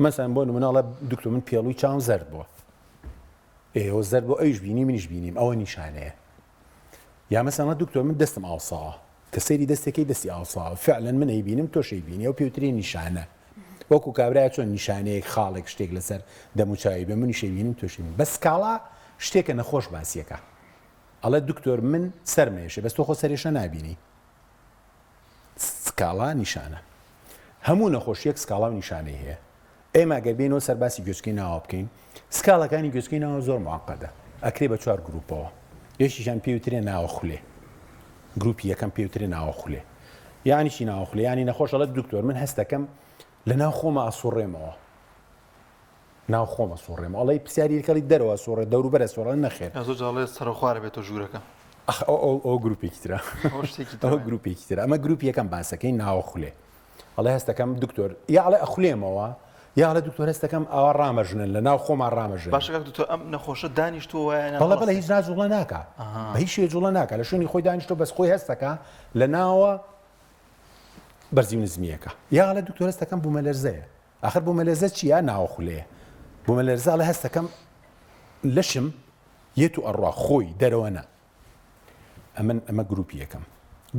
مەسەن بۆ نمونە ئەڵێ دکتۆر من پێڵووی چاوم زەرد بووە ئێوە زەرد بۆ ئەویش بینی منیش بینیم ئەوە نیشانەیە یا مەسەڵە دکتۆر من دەستم ئاوساوە کە سەیری دەستەکەی دەستی ئاوساوە فعلا من ئەیبینم تۆش ئەیبینی ئەو پێوترێ نیشانە وەکو کابرا چۆن نیشانەیەک خاڵێک شتێک لەسەر دەموچاوی بێ منیش ئەیبینم تۆش ئەیبینی بەس سکاڵا شتێکە نەخۆش باسیەکە ئەڵێ دکتۆر من سەرمێشێ بەس تۆ خۆ سەرێشە نابینی سکاڵا نیشانە هەموو نەخۆشیەک سکاڵا و نیشانەی هەیە ئێمە گەر بێینەوە سەر باسی گوێچکەی ناوە بکەین سکاڵەکانی گوێچکەی ناوە زۆر معقدە ئەکرێ بە چوار گروپەوە یەکیشیان پێوترێ ناوە خولێ گروپی یەکەم پێوترێ ناوە خولێ یعنی چی ناوە خولێ یعنی نەخۆش ئەڵێت دکتۆر من هەستەکەم لە ناو خۆمە ئەسوڕێمەوە ناو خۆمە سوڕێم ئەڵێ پرسیاری لەکەڵی دەرەوە سوڕێ دەوروبەرە سوڕە نەخێر زۆر جاڵێ سەرخوارە بێتە ژوورەکە ئەخ ئەو ئەو ئەو گروپێکی ترە ئەو گروپێکی ترە ئەمە گروپ یەکەم باسەکەی ناوە خولێ ئەڵێ هەستەکەم دکتۆر یا ئەڵێ ئەخولێمەوە یا ئەڵێ دکتۆر هەستەکەم ئاوا ڕامەژنن لە ناو خۆمان ڕامەژن باشە کاک دکتۆر ئەم نەخۆشە دانیشتووە وایە نا بەڵێ بەڵێ هیچ ناجوڵە ناکا بە هیچ شێوەیەک جوڵە ناکا لە شوێنی خۆی دانیشتووە بەس خۆی هەستەکا لە ناوە بەرزی و نزمییەکە یا ئەڵێ دکتۆر هەستەکەم بوومەلەرزەیە ئاخر بوومەلەرزە چییە ناوەخولەیە بوومەلەرزە ئەڵێ هەستەکەم لەشم یەت و ئەڕوا خۆی دەرەوە نا ئەمن ئەمە گروپی یەکەم.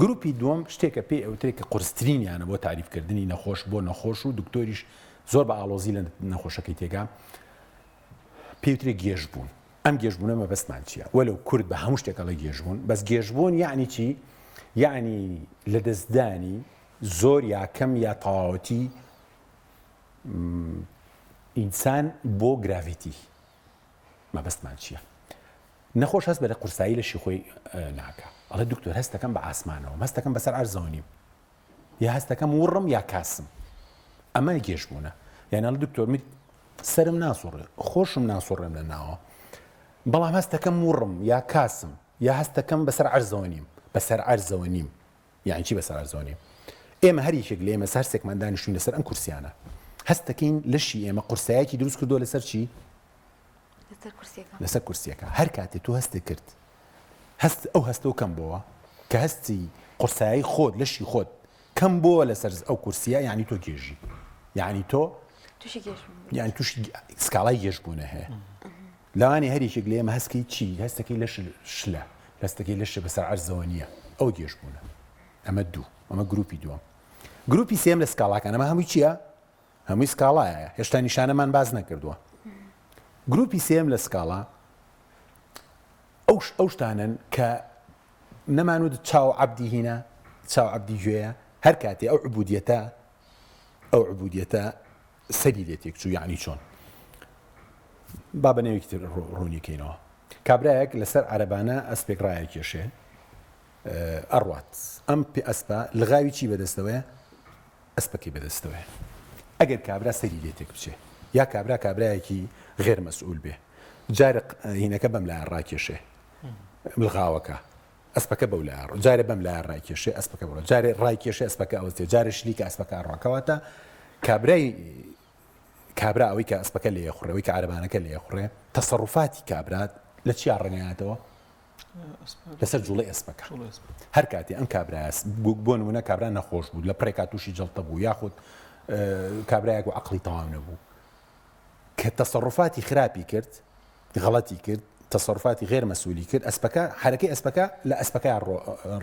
گروپی دووەم شتێکە پێی ئەوترێت کە قورسترینیانە بۆ تاریفکردنی نەخۆش بۆ نەخۆش و دکتۆریش زۆر بە ئاڵۆزی لە نەخۆشەکەی تێگا پێوترێ گێژبوون. ئەم گێژبوونە مەبەستمان چییە؟ وەلو کورد بە هەموو شتێک ئەڵێ گێژبوون بەس گێژبوون یەعنی چی؟ یەعنی لەدەستدانی زۆر یا کەم یا تەواوەتی ئینسان بۆ گراڤیتی. مەبەستمان چییە؟ نەخۆش هەست بە قورسایی لەشی خۆی ناکا ئەڵێ دکتۆر هەستەکەم بە ئاسمانەوەم هەستەکەم بەسەر عەرزەوە نیم یا هەستەکەم وڕم یا کاسم ئەمە گێژبوونە یان ئەڵێ دکتۆر من سرم ناسوڕێ خۆشم ناسوڕێم لە ناوە بەڵام هەستەکەم وڕم یا کاسم یا هەستەکەم بەسەر عەرزەوە نیم بەسەر عەرزەوە نیم یانی چی بەسەر عەرزەوە نیم؟ ئێمە هەر یەکێک لە ئێمە هەرسێکمان دانیشتوین لەسەر ئەم کورسیانە هەست دەکەین لەشی ئێمە قورسایەکی دروست کردووە لەسەر چی؟ لەسەر کورسیەکە هەر کاتێ تۆ هەستت کرد هەست ئەو هەستەو کەم بۆوە کە هەستی قورسایی خۆت لەشی خۆت کەم بۆوە لەسەر ئەو کورسیە یعنی تۆ گێژی یعنی تۆ تووشی گێژ یعنی تووشی سکاڵای گێژبوونە هەیە لەوانی هەر یەکێک لە ئێمە هەستکەی چی هەستەکەی لەش شلە هەستەکەی لەش بەسەر عەرزەوە نییە ئەو گێژبوونە ئەمە دوو ئەمە گروپی دووەم گروپی سێم لە سکاڵاکان ئەمە هەمووی چییە هەمووی سکاڵایە هێشتا نیشانەمان باس نەکردووە گروپی سێم لە سکاڵا ئەو ئەو شتانەن کە نەمانوت چاو عەبدی هینە چاو عەبدی گوێیە هەر کاتێ ئەو عبودیەتە ئەو عبودیەتە سەری لێ تێکچوو یعنی چۆن با بە نێوێکی تر ڕوونی کەینەوە کابرایەک لەسەر عەرەبانە ئەسپێک ڕایەکێشێ ئەڕوات ئەم پێ ئەسپە لغاوی چی بەدەستەوەیە ئەسپەکەی بەدەستەوەیە ئەگەر کابرا سەری لێ تێک بچێ یا کابرا کابرایەکی غێر مەسئول بێ جارێ هینەکە بەم لایە ڕاکێشێ لغاوەکە ئەسپەکە بەو لایە ڕۆ جارێ بەم لایە ڕایکێشێ ئەسپەکە بڕۆ جارێ ڕایکێشێ ئەسپەکە ئەوەستێ جارێ شلیکە ئەسپەکە ئەڕوا کەواتە کابرای کابرا ئەوەی کە ئەسپەکە لێ خوڕێ ئەوەی کە عەرەبانەکە لێ خوڕێ تەسەڕوفاتی کابرا لە چیا ڕەنگایەتەوە لەسەر جوڵەی ئەسپەکە هەر کاتێ ئەم کابرایە بۆ نمونە کابرا نەخۆش بوو لە پڕێکا تووشی جەڵتە بوو یاخود کابرایەک و عقلی تەواو نەبوو کە تەسەڕوفاتی خراپی کرد غەڵەتی کرد تەسەڕوفاتی غێر مەسوولی کرد ئەسپەکە حرەکەی ئەسپەکە لە ئەسپەکە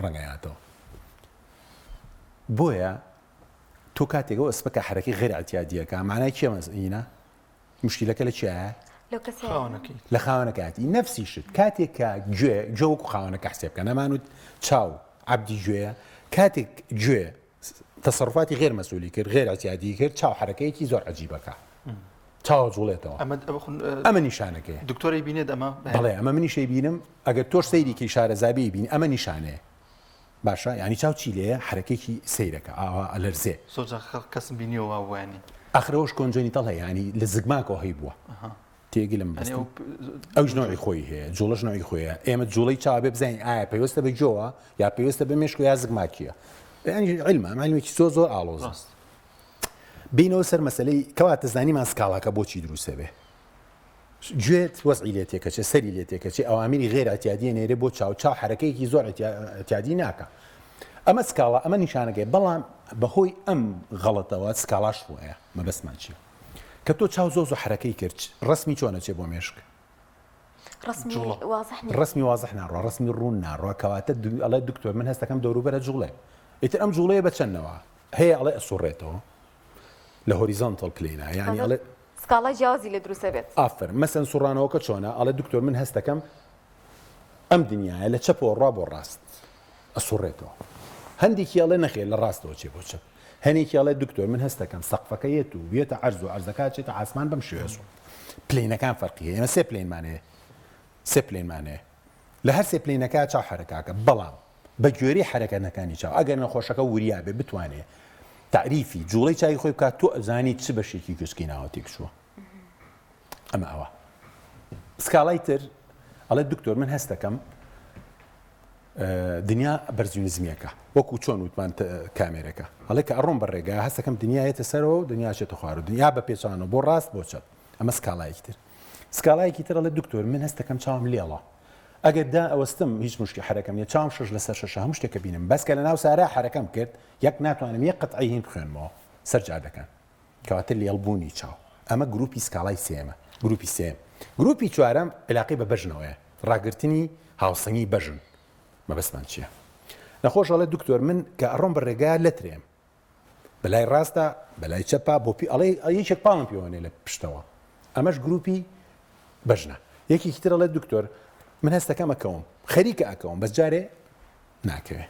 ڕەنگەیاتەوە بۆیە تۆ کاتێک ئەو ئەسپەکە حرەکەی غێر اعتیادیەکە معنای کێ مەسئینە مشکلەکە لە چیایە؟ لە خاوەنەکەیەتی نەفسی شت کاتێک کە گوێ گوێ وەکو خاوەنەکە حسێب بکە نەمانوت چاو عەبدی گوێیە کاتێک گوێ تەسەروفاتی غێر مەسولی کرد غێر اعتیادی کرد چاو حرەکەیەکی زۆر عجیبەکە چاوە جوڵێتەوە ئەمە نیشانەکەی دکتۆری بینێت ئەمە بەڵێ ئەمە منیشەی بینم ئەگەر تۆش سەیریکی شارەزابی بین ئەمە نیشانەیە باشە یانی چاو چی لێیە حەرەکەیەکی سەیرەکە ئاوا ئەلەرزێ. زۆر جار خەڵک کەسم بینیوە وا بووە یانی. ئاخر ئەوەش congenital هەیە یانی لە زگماکەوە هەیبووە تێگەی لەم مەبەستم ئەوش نەوعی خۆی هەیە جوڵەش نەوعی خۆیە ئێمە جوڵەی چاو بێ بزانین ئایا پەیوەستە بە گوێوە یا پەیوەستە بە مێشک یا زگماکیە یانی عیلمە ئەم عیلمێکی زۆر زۆر ئاڵۆزە بینەوە سەر مەسەلەی کەواتە زانیمان سکاڵاکە بۆچی دروستە بێ گوێت وەزعی لێ تێکەچێ سەری لێ تێکەچێ ئەوامیری غێر ئەتیادیە نێرێ بۆ چاو چاو حرەکەیەکی زۆر ئەتیادی ناکە ئەمە سکاڵا ئەمە نیشانەکەی بەڵام بەهۆی ئەم غەڵەتەوە سکاڵاش وایە مەبەستمان چییە کە تۆ چاو زۆ زۆ حرەکەی کرد ڕسمی چۆنە چێ بۆ مێشک ڕسمی وازح ناڕۆ ڕسمی ڕوون ناڕۆ کەواتە ئەڵێ دکتۆر من هەستەکەم دەوروبەرە جوڵێ ئیتر ئەم جوڵەیە بە چەندەوە هەیە ئەڵێ ئەسوڕێتەوە لە horizontal plane ا یانی ئەڵێ سکاڵای جیاوازی لێ دروست ئەبێت. ئافەرم مەسەن سوڕانەوەکە چۆنە ئەڵێ دکتۆر من هەستەکەم ئەم دنیایە لە چەپەوە ڕا بۆ ڕاست ئەسوڕێتەوە هەندێکی ئەڵێ نەخێر لە ڕاستەوە چێ بۆ چەپ هەنێکی ئەڵێ دکتۆر من هەستەکەم سەقفەکە یەت و یەتە عەرز و عەرزەکە چێتە عاسمان بەم شێوەیە سوڕ plane ەکان فەرقی هەیە ئێمە سێ plane مان هەیە سێ plane مان هەیە لە هەر سێ plane ەکە چاو حەرەکاکە بەڵام بە گوێرەی حەرەکەتەکانی چاو، ئەگەر نەخۆشەکە وریا بێ بتوانێ تەعریفی جوڵەی چاوی خۆی بکات تۆ ئەزانی چ بەشێکی گوێچکەی ناوە تێکچووە. ئەمە ئەوە. سکاڵای تر ئەڵێ دکتۆر من هەستەکەم دنیا بەرزی و نزمیەکە وەکو چۆن وتمان کامێرەکە ئەڵێ کە ئەڕۆم بە ڕێگا هەستەکەم دنیا یەتە سەرەوە و دنیا چێتە خوار و دنیا بە پێچانەوە بۆ ڕاست بۆ چەپ ئەمە سکاڵایەکی تر سکاڵایەکی تر ئەڵێ دکتۆر من هەستەکەم چاوم لێڵە ئەگەر دا ئەوەستم هیچ مشکی حەرەکەم نیە چاوم شەش لەسەر شەشە هەموو شتێکە بینم بەس کە لەناو سارا حەرەکەم کرد یەک ناتوانم یەک قەتعەی هین بخوێنمەوە سەر جادەکان کەواتە لێڵ بوونی چاو ئەمە گروپی سکاڵای سێمە گروپی سێم گروپی چوارەم علاقەی بە بەژنەوەیە ڕاگرتنی هاوسەنگی بەژن مەبەستمان چییە نەخۆش ئەڵێ دکتۆر من کە ئەڕۆم بە ڕێگا لەترێم بەلای ڕاستە بەلای چەپا بۆ پی ئەڵێ یەکێک پاڵم پێوەنێ لە پشتەوە ئەمەش گروپی بەژنە یەکێکی تر ئەڵێ دکتۆر من هەستەکەم ئەکەوم خەریکە ئەکەوم بەس جارێ ناکەوێ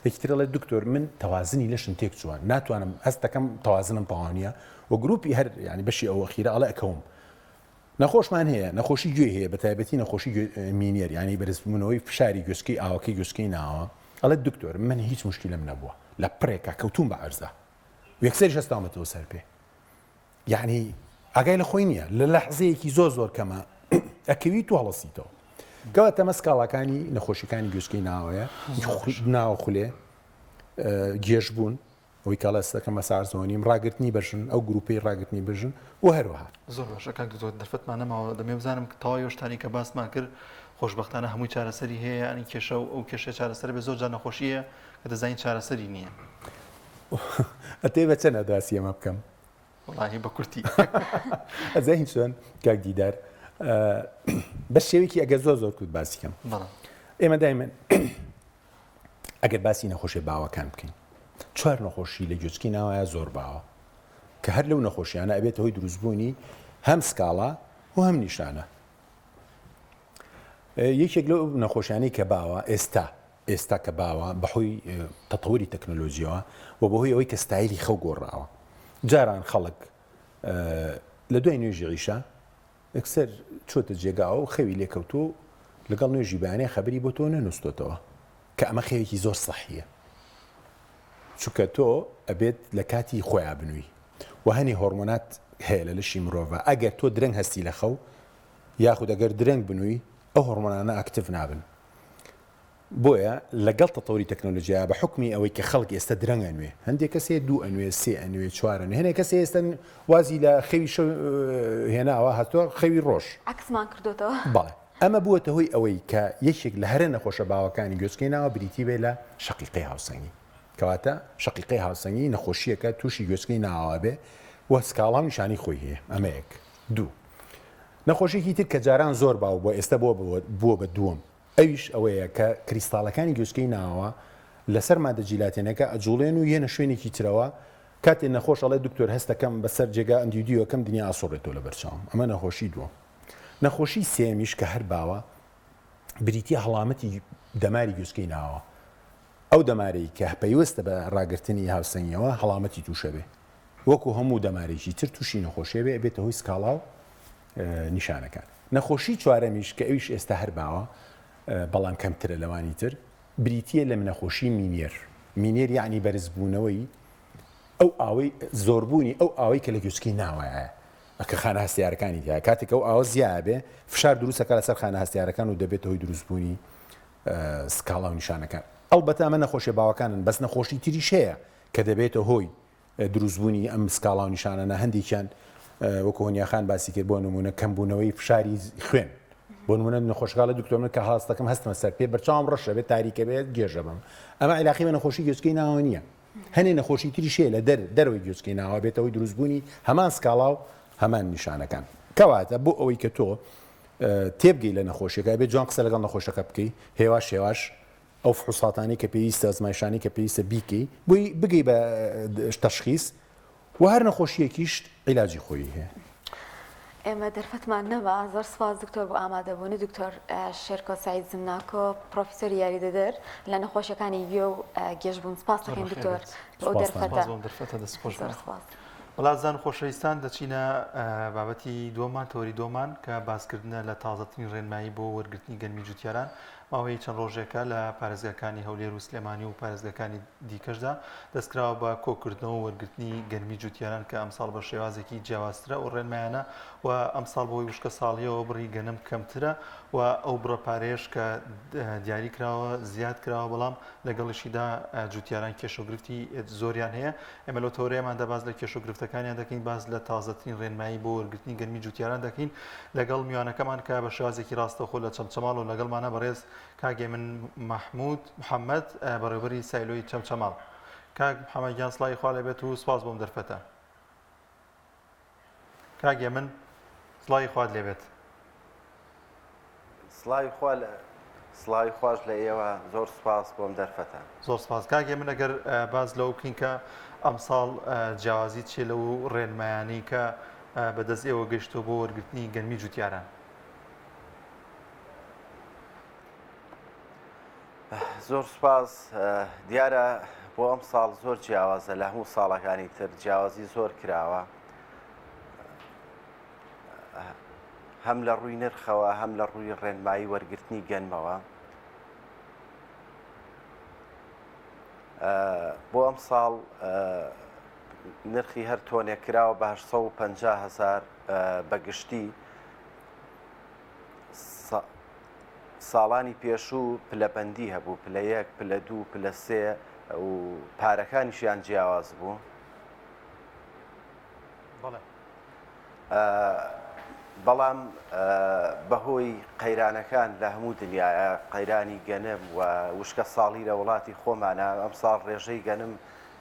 یەکی تر ئەڵێ دکتۆر من تەوازنی لەشم تێک چووە ناتوانم هەستەکەم تەوازنم تەواو نییە و گروپی هەر ینی بەشی ئەو ئەخیرە ئەڵێ ئەکەوم نەخۆشمان هەیە نەخۆشی گوێی هەیە بەتایبەتی نەخۆشی Meniere یانی بەرزبوونەوەی فشاری گوێچکەی ئاوەکەی گوێچکەی ناوە ئەڵێت دکتۆر من هیچ مشکلم نەبووە لە پڕێکا کەوتوم بە عەرزا یەکسەریش هەستاومەتەوە سەر پێ یعنی ئاگای لە خۆی نییە لە لەحزەیەکی زۆر زۆر کەمە ئەکەویت و هەڵەسیتەوە کەواتە ئەمە سکاڵاکانی نەخۆشیەکانی گوێچکەی ناوەیە ناوە خولێ گێژبوون. ئەوەی کە ئەڵێ هەستەکەم بە سارزەوە نیم، ڕاگرتنی بە ژن، ئەو گروپەی ڕاگرتنی بە ژن و هەروەها. زۆر باشە کاک دکتۆر دەرفەتمان نەماوە دەمەوێ بزانم تەواوی ئەو شتانەی کە باسمان کرد خۆشبەختانە هەمووی چارەسەری هەیە یانی کێشە و ئەو کێشەیە چارەسەر بێ زۆر جار نەخۆشی هەیە کە دەزانین چارەسەری نییە. ئەتەوێ بە چەند باسی ئەمە بکەم؟ وەڵاهی بە کورتی. ئەزانی چۆن کاک دیدار بە شێوەیەکی ئەگەر زۆر زۆر کورت باسی کەم. بەڵێ. ئێمە دایمەن ئەگەر باسی نەخۆشیە باوەکان بکەین چوار نەخۆشی لە گوێچکەی ناوایە زۆر باوە کە هەر لەو نەخۆشیانە ئەبێتە هۆی دروستبوونی هەم سکاڵا و هەم نیشانە یەکێک لەو نەخۆشیانەی کە باوە ئێستا ئێستا کە باوە بەهۆی تەتەوری تەکنەلۆژیەوە و بەهۆی ئەوەی کە ستایلی خەو گۆڕاوە جاران خەڵک لە دوای نوێژی عیشا یەکسەر چۆتە جێگاوە و خەوی لێ کەوتووە و لەگەڵ نوێژی بەیانیا خەبەری بۆ تۆ نەنووستۆتەوە کە ئەمە خەوێکی زۆر سەحییە چونکە تۆ ئەبێت لە کاتی خۆیا بنووی و هەنێ هۆرمۆنات هەیە لە لەشی مرۆڤا ئەگەر تۆ درەنگ هەستی لە خەو یاخود ئەگەر درەنگ بنووی ئەو هۆرمۆنانە active نابن بۆیە لەگەڵ تەتەوری تەکنۆلۆجیا بە حوکمی ئەوەی کە خەڵک ئێستە درەنگ ئەنوێ، هەندێک کەس هەیە دوو ئەنوێ، سێ ئەنوێ، چوار ئەنوێ، هەنێک کەس هەیە ئێستە وازی لە خەوی شەو هێناوە هاتووە خەوی ڕۆژ. عەکسمان کردۆتەوە. بەڵێ. ئەمە بووەتە هۆی ئەوەی کە یەکێک لە هەرە نەخۆشە باوەکانی گوێچکەی ناوە بریتی بێ لە شەقیقەی هاوسەنگی. کەواتە شەقیقەی هاوسەنگی نەخۆشییەکە تووشی گوێچکەی ناوە بێ و سکاڵا و نیشانەی خۆی هەیە. ئەمە یەک. دوو. نەخۆشییەکی تر کە جاران زۆر باو بووە ئێستە بووە بە دووەم. ئەویش ئەوەیە کە کریستاڵەکانی گوێچکەی ناوەوە لەسەر مادە جیلاتێنەکە ئەجوڵێن و یەنە شوێنێکی ترەوە، کاتێ نەخۆش ئەڵێ دکتۆر هەستەکەم بەسەر جێگا ئەندیودیوەکەم دنیا ئەسوڕێتەوە لەبەر چاوم ئەمە نەخۆشی دووەم. نەخۆشی سێیەمیش کە هەر باوە بریتیە هەڵامەتی دەماری گوێچکەی ناوەوە ئەو دەمارەی کە پەیوەستە بە ڕاگرتنی هاوسەنگیەوە هەڵامەتی تووشەبێ وەکو هەموو دەمارێکی تر تووشی نەخۆشیە بێ ئەبێتە هۆی سکاڵا و نیشانەکان. نەخۆشی چوارەمیش کە ئەویش ئێستا هەر باوە بەڵام کەمترە لەوانی تر بریتییە لە نەخۆشی مینیەر. مینیەر یەعنی بەرزبوونەوەی ئەو ئاوەی زۆربوونی ئەو ئاوەی کە لە گوێچکەی ناوەیە کە خانە هەستیارەکانی تیایە کاتێک ئەو ئاوە زیایە بێ فشار دروست ئەکات لەسەر خانە هەستیارەکان و دەبێتە هۆی دروستبوونی سکاڵا و نیشانەکان. ئەڵبەتە ئەمە نەخۆشیە باوەکانن بەس نەخۆشی تریش هەیە کە دەبێتە هۆی دروستبوونی ئەم سکاڵا و نیشانانە هەندێکیان وەکو هۆنیا خان باسی کرد بۆ نمونە کەمبوونەوەی فشاری خوێن بۆ نمونە نەخۆشەکە ئەڵێ دکتۆر من کە هەڵستەکەم هەستمە سەر پێ بەرچاوم ڕەشە بێت تاریکە بێت گێژە بم ئەمە عیلاقی بە نەخۆشی گوێچکەی ناوە نییە هەنێ نەخۆشی تریش هەیە لە دەر دەرەوەی گوێچکەی ناوە بێتەوەی دروستبوونی هەمان سکاڵا و هەمان نیشانەکان کەواتە بۆ ئەوەی کە تۆ تێبگەی لە نەخۆشیەکە بێت جوان قسە لەگەڵ نەخۆشەکە بکەی هێواش هێواش ئەو فحوساتانەی کە پێویستە ئەزمایشانەی کە پێویستە بیکەی بۆی بگەی بە تەشخیس و هەر نەخۆشیەکیشت عیلاجی خۆی هەیە. ئێمە دەرفەتمان نەما زۆر سپاس دکتۆر بۆ ئامادەبوونی دکتۆر شێرکۆ سعید زمناکۆ پرۆفیسۆری یاریدەدەر لە نەخۆشیەکانی گوێ و گێژبوون سپاس دەکەین دکتۆر بۆ دەرفەتە دەرفەتە دەست خۆش زۆر سپاس. وڵاتزان خۆشەویستان دەچینە بابەتی دووەمان تەوەری دووەمان کە باسکردنە لە تازەترین ڕێنمایی بۆ وەرگرتنی گەنمی جوتیاران ماوەی چەند ڕۆژێکە لە پارێزگاکانی هەولێر و سلێمانی و پارێزگاکانی دیکەشدا دەستکراوە بە کۆکردنەوە و وەرگرتنی گەنمی جوتیاران کە ئەمساڵ بە شێوازێکی جیاوازترە ئەو ڕێنمایانە و ئەمساڵ بەهۆی وشکە ساڵیەوە بڕی گەنم کەمترە و ئەو بڕە پارەیەش کە دیاری کراوە زیاد کراوە بەڵام لەگەڵیشیدا جوتیاران کێشە و گرفتی زۆریان هەیە ئێمە لەو تەوەرەیەماندا باس لە کێشە و گرفتەکانیان دەکەین باس لە تازەترین ڕێنمایی بۆ وەرگرتنی گەنمی جوتیاران دەکەین لەگەڵ میوانەکەمان کە بە شێوازێکی ڕاستەوخۆ لە چەمچەماڵ و لەگەڵمانە بەڕێز کاک هێمن مەحمود محەممەد بەڕێوبەری سایلۆی چەمچەماڵ کاک محەممەد گیان سڵاوی خوا لێبێت و سپاس بۆم دەرفەتە کاک هێمن سڵاوی خوات لێبێت. سڵاوی خوا لە سڵاوی خواش لە ئێوە زۆر سوپاس بۆم دەرفەتە. زۆر سپاس کاک هێمن ئەگەر باس لەوە بکەین کە ئەمساڵ جیاوازی چیە لەو ڕێنمایانەی کە بەدەست ئێوە گەیشتووە بۆ وەرگرتنی گەنمی جوتیاران؟ زۆر سوپاس دیارە بۆ ئەم ساڵ زۆر جیاوازە لە هەموو ساڵەکانی تر جیاوازی زۆر کراوە هەم لە ڕووی نرخەوە هەم لە ڕووی ڕێنمایی وەرگرتنی گەنمەوە بۆ ئەم ساڵ نرخی هەر تۆنێک کراوە بە 850 هزار بە گشتی ساڵانی پێشوو پلەبەندی هەبوو پلە یەک پلە دوو پلە سێ. و پارەکانیشیان جیاواز بوو. بەڵێ. بەڵام بەهۆی قەیرانەکان لە هەموو دنیاە قەیرانی گەنم و وشکە ساڵی لە وڵاتی خۆمانە ئەمساڵ ڕێژەی گەنم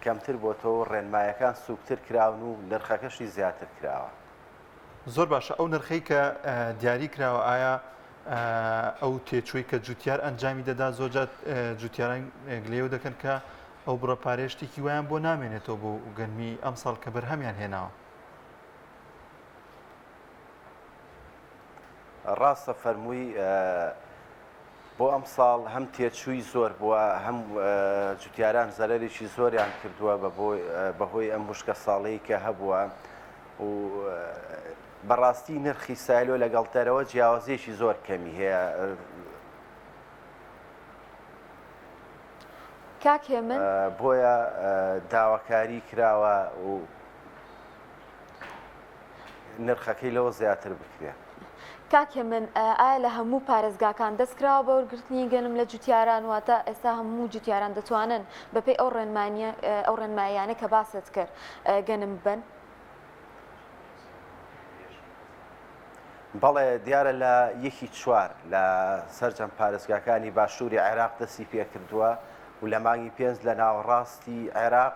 کەمتر بۆتەوە و ڕێنمایەکان سووکتر کراون و نرخەکەشی زیاتر کراوە. زۆر باشە ئەو نرخەی کە دیاری کراوە ئایا ئەو تێچووی کە جوتیار ئەنجامی دەدا زۆرجار جوتیاران گلەیەوە دەکەن کە ئەو بڕە پارەیە شتێکی وایان بۆ نامێنێتەوە بۆ گەنمی ئەمساڵ کە بەرهەمیان هێناوە. ڕاستە فەرمووی بۆ ئەمساڵ هەم تێچووی زۆر بووە هەم جوتیاران زەرەرێکی زۆریان کردووە بەهۆی ئەم وشکە ساڵەی کە هەبووە و بەڕاستی نرخی سایلۆ لەگەڵ دەرەوە جیاوازیەکی زۆر کەمی هەیە. کاک هێمن. بۆیە داواکاری کراوە و نرخەکەی لەوە زیاتر بکرێ. کاک هێمن ئایا لە هەموو پارێزگاکان دەست کراوە بە وەرگرتنی گەنم لە جوتیاران واتە ئێستا هەموو جوتیاران دەتوانن بەپێی ئەو ڕێنمانیە ئەو ڕێنماییانە کە باست کرد گەنم ببەن؟ بەڵێ دیارە لە یەکی چوار لە سەرجەم پارێزگاکانی باشووری عێراق دەستی پێکردووە و لە مانگی پێنج لە ناوەڕاستی عێراق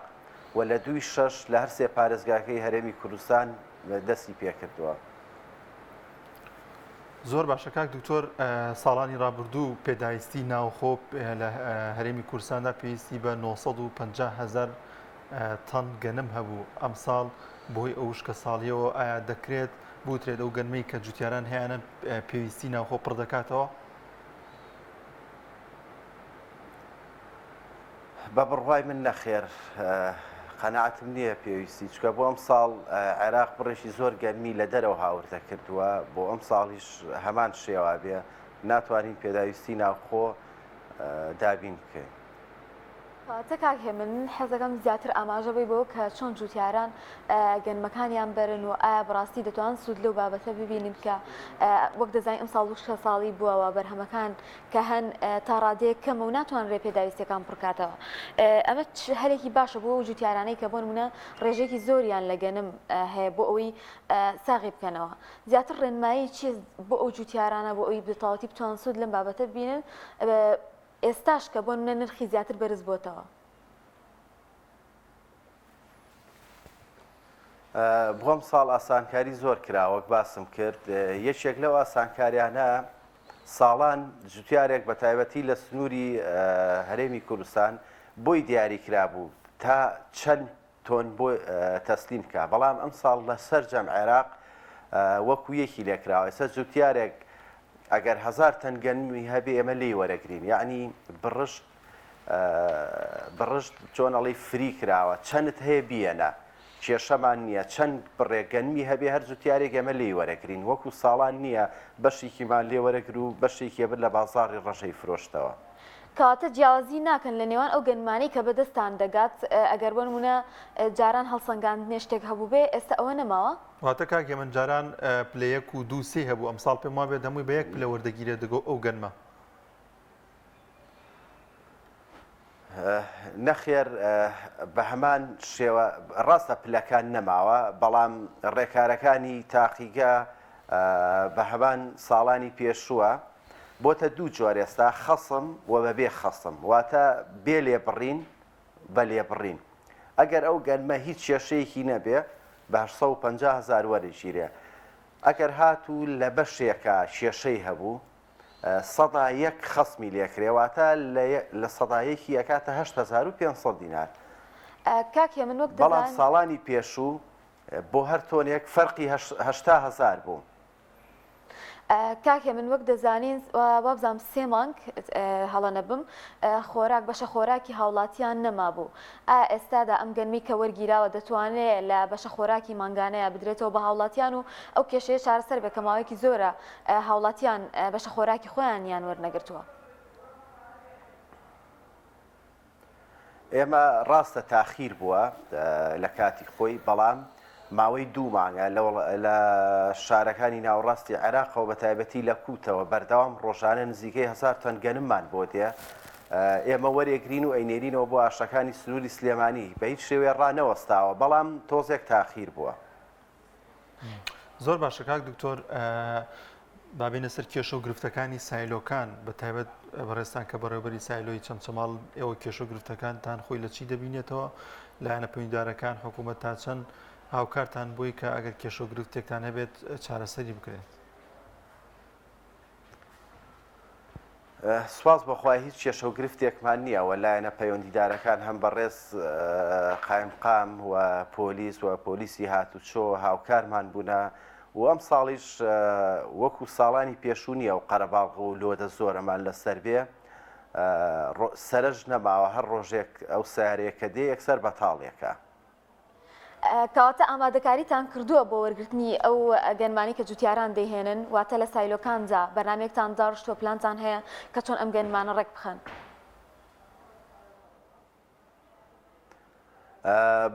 و لە دووی شەش لە هەرسێ پارێزگاکەی هەرێمی کوردستان دەستی پێکردووە. زۆر باشە کاک دکتۆر ساڵانی ڕابردوو پێداویستی ناوخۆ لە هەرێمی کوردستاندا پێویستی بە 950 هزار تەن گەنم هەبوو ئەمساڵ بۆی ئەو وشکە ساڵیەوە ئایا دەکرێت بوترێت ئەو گەنمەی کە جوتیاران هەیانە پێویستی ناوخۆ پڕ دەکاتەوە؟ بە بڕوای من نەخێر قەناعەتم نییە پێویستی چکە بۆ ئەم ساڵ عێراق بڕێکی زۆر گەرمی لە دەرەوە هاوردە کردووە بۆ ئەم ساڵیش هەمان شێوا بێ ناتوانین پێداویستی ناوخۆ دابین بکەین. کەواتە کاک هێمن من حەزەکەم زیاتر ئاماژە بەی بەوە کە چۆن جوتیاران گەنمەکانیان بەرن و ئایا بەڕاستی دەتوان سوود لەو بابەتە ببینن کە وەک دەزانین ئەمساڵ وشکە ساڵی بووەوە بەرهەمەکان کە هەن تا ڕادەیەک کەمە و ناتوانرێ پێداویستیەکان پڕکاتەوە ئەمە هەلێکی باشە بۆ ئەو جوتیارانەی کە بۆ نمونە ڕێژەیەکی زۆریان لە گەنم هەیە بۆ ئەوەی ساغی بکەنەوە زیاتر ڕێنمایی چی بۆ ئەو جوتیارانە بۆ ئەوی بەتەواوەتی بتوان سوود لەم بابەتە ببینن ئێستاش کە بۆ نمونە نرخی زیاتر بەرز بۆتەوە. بۆ ئەمساڵ ئاسانکاری زۆر کرا وەک باسم کرد یەکێک لەو ئاسانکاریانە ساڵان جوتیارێک بە تایبەتی لە سنووری هەرێمی کوردستان بۆی دیاری کرابوو تا چەند تۆن بۆ تەسلیم بکا بەڵام ئەمساڵ لە سەرجەم عێراق وەکو یەکی لێکراوە ئێستا جوتیارێک ئەگەر هەزار تەن گەنمی هەبێ ئێمە لێی وەرەگرین یەعنی بڕشت بڕشت چۆن ئەڵێی فری کراوە چەنت هەیە بیەنە کێشەمان نییە چەند بڕێک گەنمی هەبێ هەر جوتیارێک ئێمە لێی وەرەگرین وەکو ساڵان نییە بەشێکیمان لێ وەرەگر و بەشێکی ئەبرد لە بازاڕی ڕەشەی فرۆشتەوە. کەواتە جیاوازی ناکەن لە نێوان ئەو گەنمانەی کە بەدەستتان دەگات ئەگەر بۆ نموونە جاران هەڵسەنگاندنێ شتێک هەبووبێ ئێستا ئەوە نەماوە؟ واتە کاک هێمن جاران پلە یەک و دوو سێ هەبوو ئەمساڵ پێم وابێت هەمووی بە یەک پلە وەردەگیرێت دەگۆ ئەو گەنمە. نەخێر بەهەمان شێوە ڕاستە پلەکان نەماوە بەڵام ڕێکارەکانی تاقیگە بەهەمان ساڵانی پێشووە بۆتە دوو جۆر ئێستا خەسم و بەبێ خەسم واتە بێ لێبڕین بە لێبڕین ئەگەر ئەو گەنمە هیچ کێشەیەکی نەبێ بە 850 هەزار وەرەگیرێ ئەگەر هاتوو لە بەشێکا کێشەی هەبوو سەدا یەک خەسمی لێکرێ واتە لە سەدا یەکی ئەکاتە 8500 دینار. کاک هێمن وەک بەڵام ساڵانی پێشوو بۆ هەر تۆنێک فەرقی 80 هەزار بوو. کاک هێمن وەک دەزانین وابزانم سێ مانگ هەڵە نەبم خۆراک بەشە خۆراکی هاوڵاتیان نەمابوو ئایا ئێستادا ئەم گەنمی کە وەرگیراوە دەتوانێت لە بەشە خۆراکی مانگانەیە بدرێتەوە بە هاوڵاتیان و ئەو کێشەیە چارەسەر بێت کە ماوەیەکی زۆرە هاوڵاتیان بەشە خۆراکی خۆیانیان وەرنەگرتووە. ئێمە ڕاستە تاخیر بووە لە کاتی خۆی، بەڵام ماوەی دوو مانگە لە شارەکانی ناوەڕاستی عێراقەوە بە تایبەتی لە کووتەوە بەردەوام ڕۆژانە نزیکەی هەزار تەن گەنممان بۆ دێ. ئێمە وەرێگرین و ئەینێرینەوە بۆ ئاشەکانی سنووری سلێمانی بە هیچ شێوەیە ڕانەوەستاوە بەڵام تۆزێک تاخیر بووە. زۆر باشە کاک دکتۆر با بێینە سەر کێشە و گرفتەکانی سایلۆکان بە تایبەت بەڕێزتان کە بەڕێوبەری سایلۆی چەمچەماڵ ئێوە کێشە و گرفتەکانتان خۆی لە چی دەبینێتەوە لایەنە پەیوەندیدارەکان حکوومەت تا چەند هاوکارتان بووی کە ئەگەر کێشە و گرفتێکتان هەبێت چارەسەری بکرێت؟ سوپاس بۆ خوا هیچ کێشە و گرفتێکمان نییە و لایەنە پەیوەندیدارەکان هەم بەڕێز قایمقام و پۆلیس و پۆلیسی هاتوچۆ هاوکارمان بوونە و ئەم ساڵیش وەکو ساڵانی پێشوو نییە و قەرەباڵغ و لۆدە زۆرەمان لەسەر بێ سەرەش نەماوە هەر ڕۆژێک ئەو سیارەیە کە دێ یەکسەر بەتاڵێکە. کەواتە ئامادەکاریتان کردووە بۆ وەرگرتنی ئەو گەنمانەی کە جوتیاران دەیهێنن، واتە لە سایلۆکاندا بەرنامەیەکتان داڕشتووە، پلانتان هەیە کە چۆن ئەم گەنمانە ڕێک بخەن؟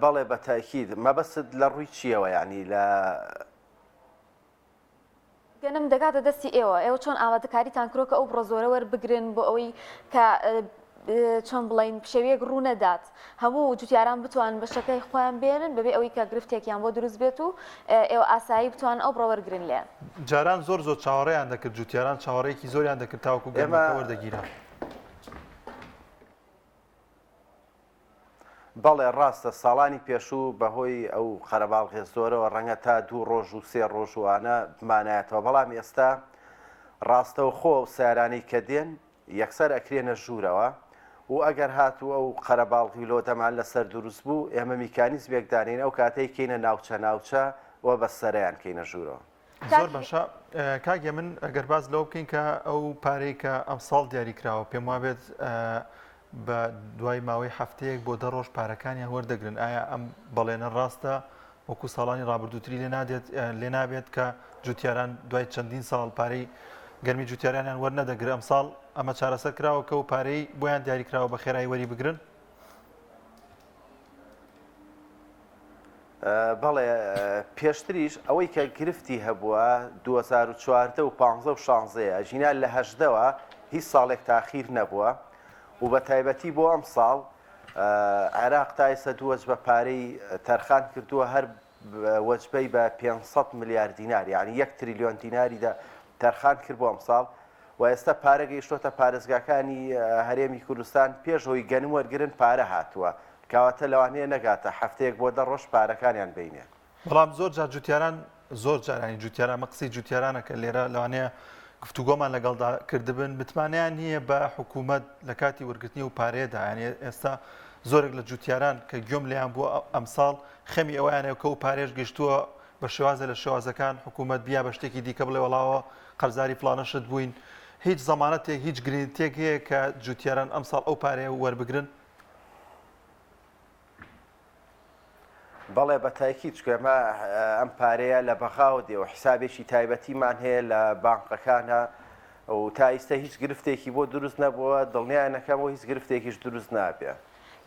بەڵێ بە تەئکید، مەبەستت لە ڕووی چییەوە یانی لە. گەنم دەگاتە دەستی ئێوە، ئێوە چۆن ئامادەکاریتان کردووە کە ئەو بڕە زۆرە وەربگرن بۆ ئەوەی کە چۆن بڵێین پشێوییەک ڕوو نەدات، هەموو جوتیاران بتوانن بەشەکەی خۆیان بێنن بەبێ ئەوەی کە گرفتێکیان بۆ دروست بێت و ئێوە ئاسایی بتوانن ئەو بڕە وەرگرن لێیان. جاران زۆر زۆر چاوەڕێیان دەکرد، جوتیاران چاوەڕێیەکی زۆریان دەکرد تاوەکو ئێمە گەنمەکە وەردەگیرا. بەڵێ ڕاستە ساڵانی پێشوو بەهۆی ئەو قەرەباڵغێ زۆرەوە ڕەنگە تا دوو ڕۆژ و سێ ڕۆژ و ئانە بمانایەتەوە بەڵام ئێستا ڕاستەوخۆ ئەو سەیارانەی کە دێن یەکسەر ئەکرێنە ژوورەوە و ئەگەر هاتوو ئەو قەرەباڵغی و لۆدەمان لەسەر دروست بوو ئێمە میکانیزمێک دانێین ئەو کاتەی کەینە ناوچە ناوچە و بە سەرەیان کەینە ژوورەوە. زۆر باشە کاک هێمن ئەگەر باس لەوە بکەین کە ئەو پارەی کە ئەمساڵ دیاری کراوە پێم وابێت بە دوای ماوەی هەفتەیەک بۆ دە ڕۆژ پارەکانیان وەردەگرن ئایا ئەم بەڵێنە ڕاستە وەکو ساڵانی ڕابردووتری لێ نادێت لێ نابێت کە جوتیاران دوای چەندین ساڵ پارەی گەرمی جوتیارانیان وەرنەدەگر ئەم ساڵ ئەمە چارەسەر کراوە کە و پارەی بۆیان دیاری کراوە بە خێرایی وەری بگرن بەڵێ پێشتریش ئەوەی کە گرفتی هەبووە 2014 و 15 و 16 ئەژینا لە هەژدەوە هیچ ساڵێک تاخیر نەبووە و بە تایبەتی بۆ ئەم ساڵ عێراق تا ئێستا دوو وەجبە پارەی تەرخان کردووە هەر وەجبەی بە 500 ملیار دینار یعنی یەک تریلیۆن دیناری تەرخان کرد بۆ ئەم ساڵ و ئێستا پارە گەیشتۆتە پارێزگاکانی هەرێمی کوردستان پێش ئەوەی گەنم وەرگرن پارە هاتووە کەواتە لەوانەیە نەگاتە هەفتەیەک بۆ دە ڕۆژ پارەکانیان بینێ. بەڵام زۆر جار جوتیاران زۆر جار یانی جوتیاران ئەمە قسەی جوتیارانە کە لێرە لەوانەیە گفتوگۆمان لەگەڵدا کردبن متمانەیان نییە بە حکوومەت لە کاتی وەرگرتنی و پارەیەدا یانی ئێستا زۆرێک لە جوتیاران کە گوێم لێیان بووە ئەمساڵ خەمی ئەوەیانە کە و پارێش گەشتووە بە شێوازە لە شێوازەکان حکوومەت بیا بە شتێکی دیکە بڵێ وەڵاوە قەرزاری فڵانە شت بووین هیچ زەمانەتێک هیچ گرنتێک هەیە کە جوتیاران ئەمساڵ ئەو پارەیە وەربگرن؟ بەڵێ بە تاکید چونکە ئێمە ئەم پارەیە لە بەغاوە دێ و حیسابێکی تایبەتیمان هەیە لە بانقەکانە و تا ئیستا هیچ گرفتێکی بۆ دروست نەبووە دڵنیایان ئەکەمەوە هیچ گرفتێکیش دروست نابێ.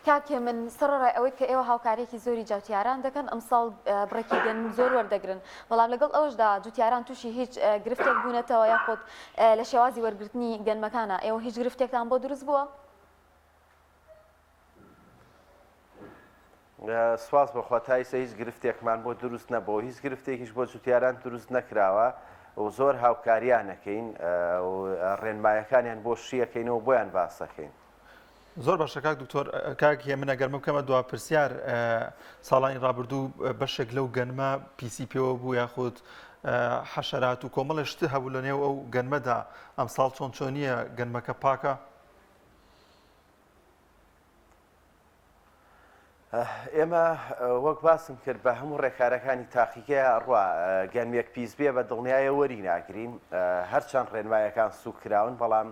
کاک هێمن، سەڕەڕای ئەوەی کە ئێوە هاوکارییەکی زۆری جوتیاران دەکەن، ئەمساڵ بڕێکی گەنم زۆر وەردەگرن، بەڵام لەگەڵ ئەوەشدا جوتیاران تووشی هیچ گرفتێک بوونەتەوە یاخود لە شێوازی وەرگرتنی گەنمەکانا ئێوە هیچ گرفتێکتان بۆ دروست بووە؟ سوپاس بۆ خوا تا ئیستا هیچ گرفتێکمان بۆ دروست نەبووە و هیچ گرفتێکیش بۆ جوتیاران دروست نەکراوە و زۆر هاوکاریان ئەکەین و ڕێنمایەکانیان بۆ شیەکەینەوە بۆیان باس ئەکەین. زۆر باشە کاک دکتۆر کاک هێمن ئەگەر من بکەمە دوا پرسیار ساڵانی ڕابردوو بەشێک لەو گەنمە پیسی پێوە بوو یاخود حەشەرات و کۆمەڵێ شت هەبوو لە نێو ئەو گەنمەدا ئەمساڵ چۆن چۆنیە گەنمەکە پاکە؟ ئێمە وەک باسم کرد بە هەموو ڕێکارەکانی تاقیگەیە ئەڕوا گەنمێک پیس بێ بە دڵنیایە وەری ناگرین هەرچەند ڕێنمایەکان سوک کراون بەڵام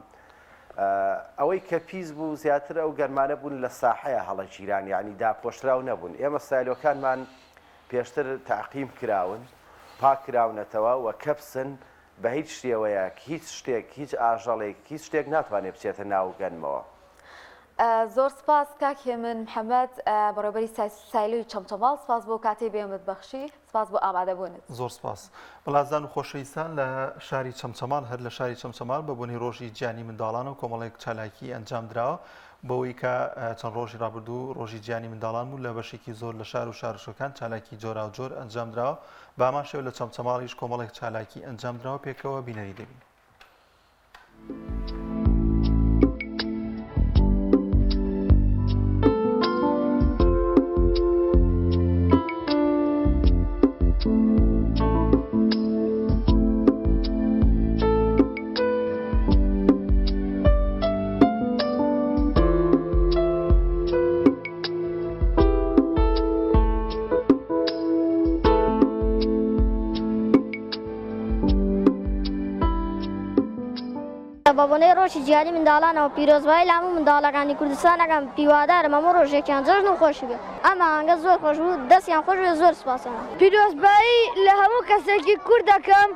ئەوەی کە پیس بوو زیاتر ئەو گەرمانە بوون لە ساحەیە هەڵەگیران یعنی داپۆشراو نەبوون ئێمە سایلۆکانمان پێشتر تاقیم کراون پاک کراونەتەوە و کەپسن بە هیچ شێوەیەک هیچ شتێک هیچ ئاژەڵێک هیچ شتێک ناتوانێت بچێتە ناو گەنمەوە. زۆر سپاس کاک هێمن محەمەد بەڕێوەبەری سایلۆی چەمچەماڵ سپاس بۆ کاتەی بێمت بەخشی سپاس بۆ ئامادەبوونت. زۆر سپاس. بەڵازان و خۆشەویستان لە شاری چەمچەماڵ هەر لە شاری چەمچەماڵ بە بۆنەی ڕۆژی جیهانی منداڵانەوە کۆمەڵێک چالاکی ئەنجام دراوە بەوەی کە چەند ڕۆژی ڕابردوو ڕۆژی جیهانی منداڵان بوو لە بەشێکی زۆر لە شار و شارۆچکەکان چالاکی جۆراوجۆر ئەنجام دراوە بە هەمان شێوە لە چەمچەماڵیش کۆمەڵێک چالاکی ئەنجام دراوە پێکەوە بینەری دەبین. بە بۆنەی ڕۆژی جیهانی منداڵانەوە پیرۆزبایی لە هەموو منداڵەکانی کوردستان ئەکەم هیوادارم هەموو ڕۆژێکیان جەژن و خۆشی بێت ئەم ئاهەنگە زۆر خۆش بوو دەستیان خۆش بێت زۆر سوپاسیان ئەکەم. پیرۆزبایی لە هەموو کەسێکی کورد دەکەم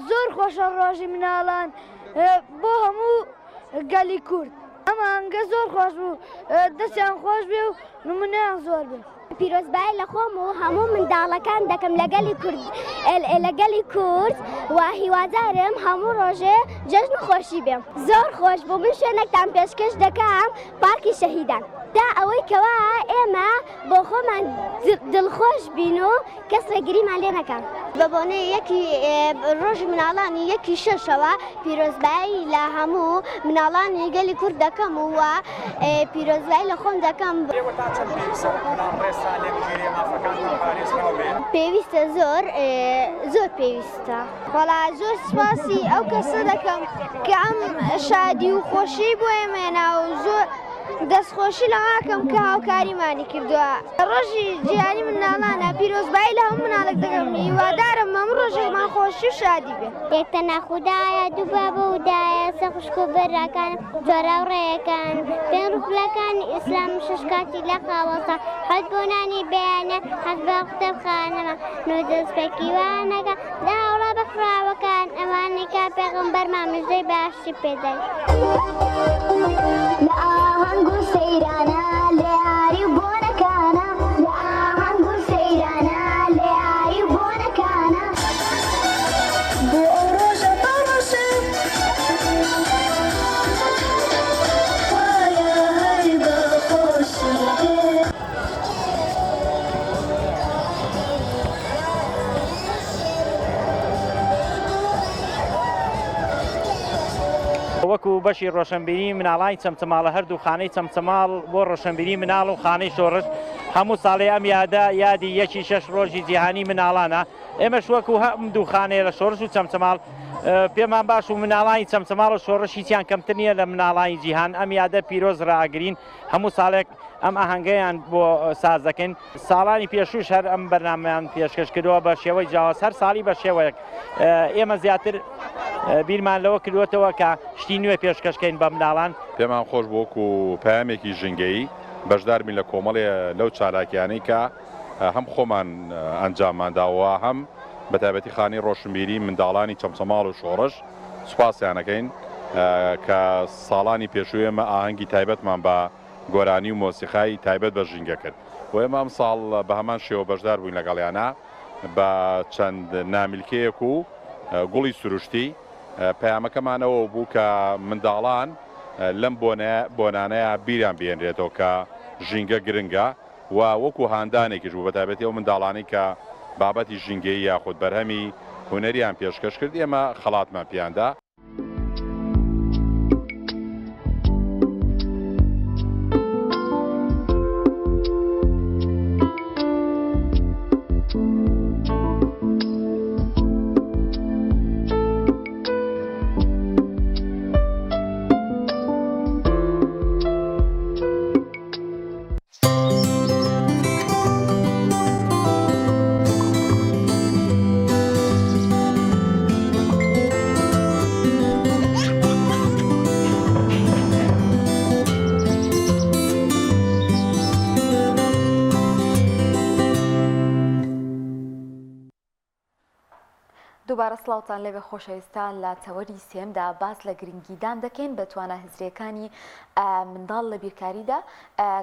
زۆر خۆشە ڕۆژی مناڵان بۆ هەموو گەلی کورد. ئەم ئاهەنگە زۆر خۆش بوو دەستیان خۆش بێ و نمونەیان زۆر بێ. پیرۆزبایی لە خۆم و هەموو منداڵەکان دەکەم لە گەلی کورد لە گەلی کورد و هیوادارم هەموو ڕۆژێ جەژن و خۆشی بێ. زۆر خۆش بوو من شوێنێکتان پێشکەش دەکەم پارکی شەهیدان تا ئەوەی کەوا ئێمە بۆ خۆمان دڵخۆش بین و کەس ڕێگریمان لێ نەکا. بە بۆنەی یەکی ڕۆژی مناڵانی یەکی شەشەوە پیرۆزبایی لە هەموو مناڵانی گەلی کورد دەکەم و پیرۆزبایی لە خۆم دەکەم. ئێوە تا چەند پێویستە وەک مناڵ ڕێزتان لێ بگیرێ، مافەکانتان پارێزراو بێ؟ پێویستە زۆر زۆر پێویستە. وەڵا زۆر سوپاسی ئەو کەسە دەکەم کە ئەم شادی و خۆشیەی بۆ ئێمە هێنا و زۆر دەستخۆشی لەوە ئەکەم کە هاوکاریمانی کردووە. ڕۆژی جیهانی منداڵانە پیرۆزبایی لە هەموو مناڵێک دەکەم هیوادارم هەموو ڕۆژێکمان خۆشی و شادی بێ. یەک تەنها خودایە دوو بابە و دایە سێ خوشک و براکانم چوار هاوڕێیەکانم پێنج ڕوکنەکانی ئیسلام شەش کاتی لە خاوەسان حەوت بۆ نانی بەیانیان هەشت بە قوتابخانەمان نۆ دەستپێکی وانەکان دە هاوڵا بەخراوەکان ئەوانەی کە پێغەمبەرمان مژدەی باشی پێداین. لە ئاهەنگ و سەیرانە لە یاری و بۆنەکانە لە ئاهەنگ و سەیرانە لە یاری و بۆنەکانە. بۆ ئەو ڕۆژە پەڕۆشە خوایە هەر بە خۆشی بێ. وەکو بەشی ڕۆشنبیری مناڵانی چەمچەماڵە هەردوو خانەی چەمچەماڵ بۆ ڕۆشنبیری مناڵ و خانەی شۆڕش هەموو ساڵێ ئەم یادە یادی یەکی شەش ڕۆژی جیهانی مناڵانە ئێمەش وەکو هەم دوو خانەیە لە شۆڕش و چەمچەماڵ پێمان باش و مناڵانی چەمچەماڵ و شۆڕش هیچیان کەمتر نییە لە مناڵانی جیهان ئەم یادە پیرۆز ڕائەگرین هەموو ساڵێک ئەم ئاهەنگەیان بۆ ساز دەکەین ساڵانی پێشووش هەر ئەم بەرنامەیان پێشکەش کردووە بە شێوەی جیاواز هەر ساڵی بە شێوەیەک ئێمە زیاتر بیرمان لەوە کردووەتەوە کە شتی نوێ پێشکەشکەین بە مناڵان. پێمان خۆش بوو وەکو پەیامێکی ژینگەیی بەشدار بین لە کۆمەڵێ لەو چالاکیانەی کە هەم خۆمان ئەنجاممان داوە هەم بە تایبەتی خانەی ڕۆشنبیری منداڵانی چەمچەماڵ و شۆڕش سوپاسیان ئەکەین کە ساڵانی پێشوو ئێمە ئاهەنگی تایبەتمان بە گۆرانی و مۆسیقای تایبەت بە ژینگە کرد و ئێمە ئەمساڵ بە هەمان شێوە بەشدار بووین لەگەڵیانا بە چەند نامیلکەیەک و گوڵی سروشتی پەیامەکەمان ئەوە بوو کە منداڵان لەم بۆنانەیە بیریان بهێنرێتەوە کە ژینگە گرنگە و وەکو هاندانێکیش بوو بەتایبەتی ئەو منداڵانەی کە بابەتی ژینگەیی یاخود بەرهەمی هونەریان پێشکەش کرد ئێمە خەڵاتمان پێیان دا. دووبارە سڵاوتان لێبێ خۆشەویستان لە تەوەری سێمدا باس لە گرنگیدان دەکەین بە توانا هزریەکانی منداڵ لە بیرکاریدا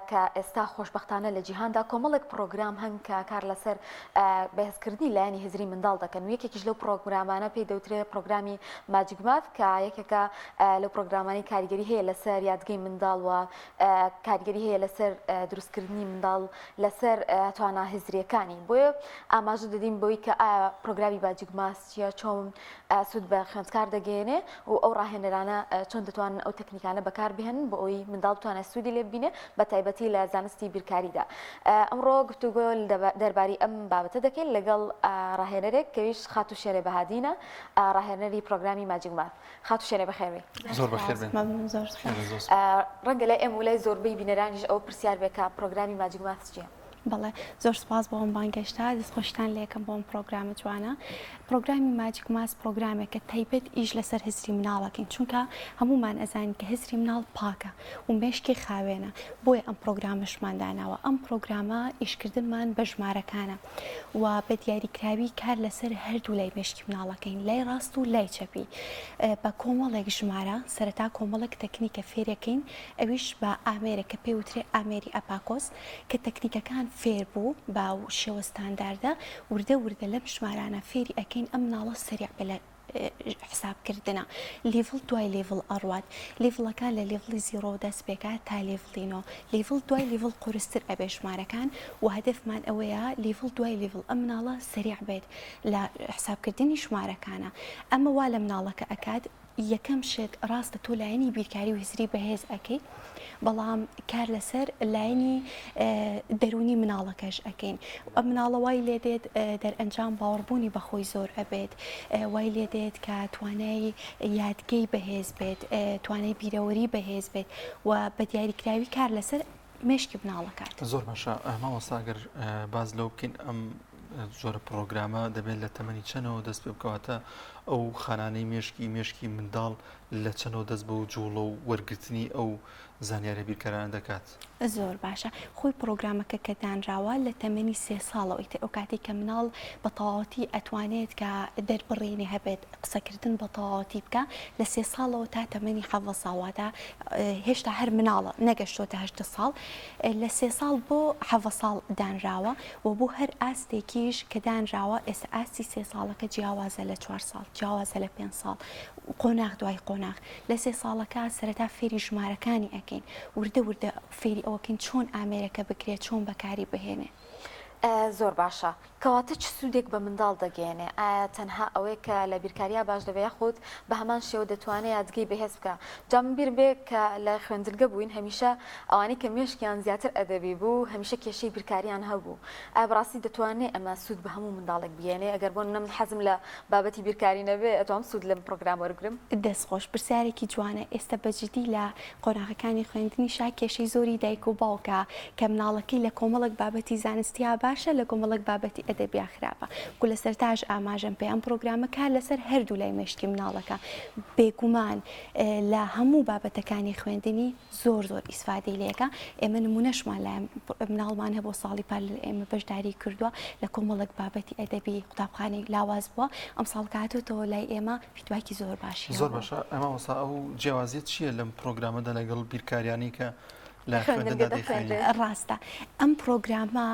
کە ئێستا خۆشبەختانە لە جیهاندا کۆمەڵێک پڕۆگرام هەن کە کار لەسەر بەهێزکردنی لایەنی هزری منداڵ دەکەن و یەکێکیش لەو پڕۆگرامانە پێی دەوترێ پڕۆگرامی Magic Math کە یەکێکە لەو پڕۆگرامانەی کاریگەری هەیە لەسەر یادگەی منداڵ و کاریگەری هەیە لەسەر دروستکردنی منداڵ لەسەر توانا هزریەکانی بۆیە ئاماژە دەدەین بەوەی کە ئایا پڕۆگرامی Magic Math چییە چۆن سوود بە خوێندکار دەگەیەنێ و ئەو ڕاهێنەرانە چۆن دەتوانن ئەو تەکنیکانە بەکاربهێنن بۆ ئەوەی منداڵ بتوانێت سوودی لێ ببینێ بە تایبەتی لە زانستی بیرکاریدا. ئەمڕۆ گفتوگۆ دەربارەی ئەم بابەتە دەکەین لەگەڵ ڕاهێنەرێک کەویش خاتوو شێرێ بەهادینە ڕاهێنەری پرۆگرامی Magic Math. خاتوو شێرێ بەخێربێی. زۆر بەخێر بێن. مەمنون زۆر سوپاس. ڕەنگە لای ئێمە و لای زۆربەی بینەرانیش ئەوە پرسیار بێ کە پرۆگرامی Magic Math چییە؟ بەڵێ زۆر سوپاس بۆ ئەم بانگهێشتە، دەستخۆشیتان لێکەم بۆ ئەم پڕۆگرامە جوانە. پڕۆگرامی Magic Math پڕۆگرامێکە تایبەت ئیش لەسەر هزری مناڵ ئەکەین، چونکە هەموومان ئەزانین کە هزری مناڵ پاکە و مێشکی خاوێنە، بۆیە ئەم پڕۆگرامەشمان داناوە. ئەم پڕۆگرامە ئیشکردنمان بە ژمارەکانە و بە دیاریکراوی کار لەسەر هەردوو لای مێشکی مناڵ ئەکەین، لای ڕاست و لای چەپی بە کۆمەڵێک ژمارە. سەرەتا کۆمەڵێک تەکنیکە فێرەکەین، ئەویش بە ئامێرێک کە پێی وترێ ئامێری abacus، کە تەکنیکەکان فێر بوو بە شێوە ستانداردە وردە وردە لەم ژمارانە فێری ئەکەین ئەم مناڵە سەریع بێ لە حساب کردنا level دوای level ئەڕوات level ەکان لە level ی zero دەست پێکات تا level ی نۆ level دوای level قورستر ئەبێ ژمارەکان و هەدەفمان ئەوەیە level دوای level ئەم مناڵە سەریع بێت لە حسابکردنی ژمارەکانە ئەمە وا لە مناڵەکە ئەکات یەکەم شت ڕاستە تۆ لایەنی بیرکاری و هزری بەهێز ئەکەی بەڵام کار لەسەر لایەنی دەروونی مناڵەکەش ئەکەین ئەم مناڵە وای لێ دێت دەرئەنجام باوەڕبوونی بەخۆی زۆر ئەبێت وای لێ دێت کە توانای یادگەی بەهێز بێت توانای بیرەوەری بەهێز بێت و بە دیاریکراوی کار لەسەر مێشکی مناڵەکات. زۆر باشە مامۆستا گەر باس لەوە بکەین ئەم جۆرە پڕۆگرامە دەبێت لە تەمەنی چەنەوە دەست پێ بکەواتە ئەو خانانەی مێشکی مێشکی منداڵ لە چەنەوە دەست بەو جوڵە و وەرگرتنی ئەو زانیارە بیرکارانە دەکات؟ زۆر باشە خۆی پڕۆگرامەکە کە دانراوە لە تەمەنی سێ ساڵەوە ئیتر ئەو کاتەی کە مناڵ بە تەواوەتی ئەتوانێت کە دەربڕینی هەبێت قسەکردن بە تەواوەتی بکا لە سێ ساڵەوە تا تەمەنی حەڤە ساڵ واتە هێشتا هەر مناڵە نەگەشتۆتە هەشتە ساڵ لە سێ ساڵ بۆ حەڤە ساڵ دانراوە و بۆ هەر ئاستێکیش کە دانراوە ئێستا ئاستی سێ ساڵەکە جیاوازە لە چوار ساڵ جیاوازە لە پێنج ساڵ قۆناغ دوای قۆناغ لە سێ ساڵەکە سەرەتا فێری ژمارەکانی ئەکەین وردە وردە فێری ئەوەکەین چۆن ئامێرەکە بگرێت چۆن بەکاری بهێنێ. زۆر باشە کەواتە چ سوودێک بە منداڵ دەگەیەنێ؟ ئایا تەنها ئەوەیە کە لە بیرکاریا باش دەبێ یاخود بە هەمان شێوە دەتوانێ یادگەی بەهێز بکا؟ جا من بیرم بێ کە لە خوێندنگە بووین هەمیشە ئەوانەی کە مێشکیان زیاتر ئەدەبی بوو هەمیشە کێشەی بیرکاریان هەبوو ئایا بەڕاستی دەتوانێ ئەمە سوود بە هەموو منداڵێک بگەیەنێ؟ ئەگەر بۆ نمونە من حەزم لە بابەتی بیرکاری نەبێ ئەتوانم سوود لەم پڕۆگرامە وەرگرم؟ دەست خۆش پرسیارێکی جوانە ئێستا بە جدی لە قۆناغەکانی خوێندنیشا کێشەی زۆری دایک و باوکە کە مناڵەکەی لە کۆمەڵێک بابەتی زانستیا باشە لە کۆمەڵێک بابەتی ئەدەبیا خراپە وەکو لە سەرتاش ئاماژەم پێ ئەم پڕۆگرامە کار لەسەر هەردوو لای مێشکی مناڵەکە بێگومان لە هەموو بابەتەکانی خوێندنی زۆر زۆر ئیسفادەی لێکە ئێمە نمونەشمان لای مناڵمان هەبوو ساڵی پار لە ئێمە بەشداری کردووە لە کۆمەڵێک بابەتی ئەدەبی قوتابخانەی لاواز بووە ئەمساڵ کە هاتۆتەوە لای ئێمە feedback ی زۆر باشی زۆر باشە مامۆستا ئەو جیاوازیە چییە لەم پرۆگرامەدا لەگەڵ بیرکاریانی کە لە خوێندندا دەیخوێنی؟ ڕاستە ئەم پرۆگرامە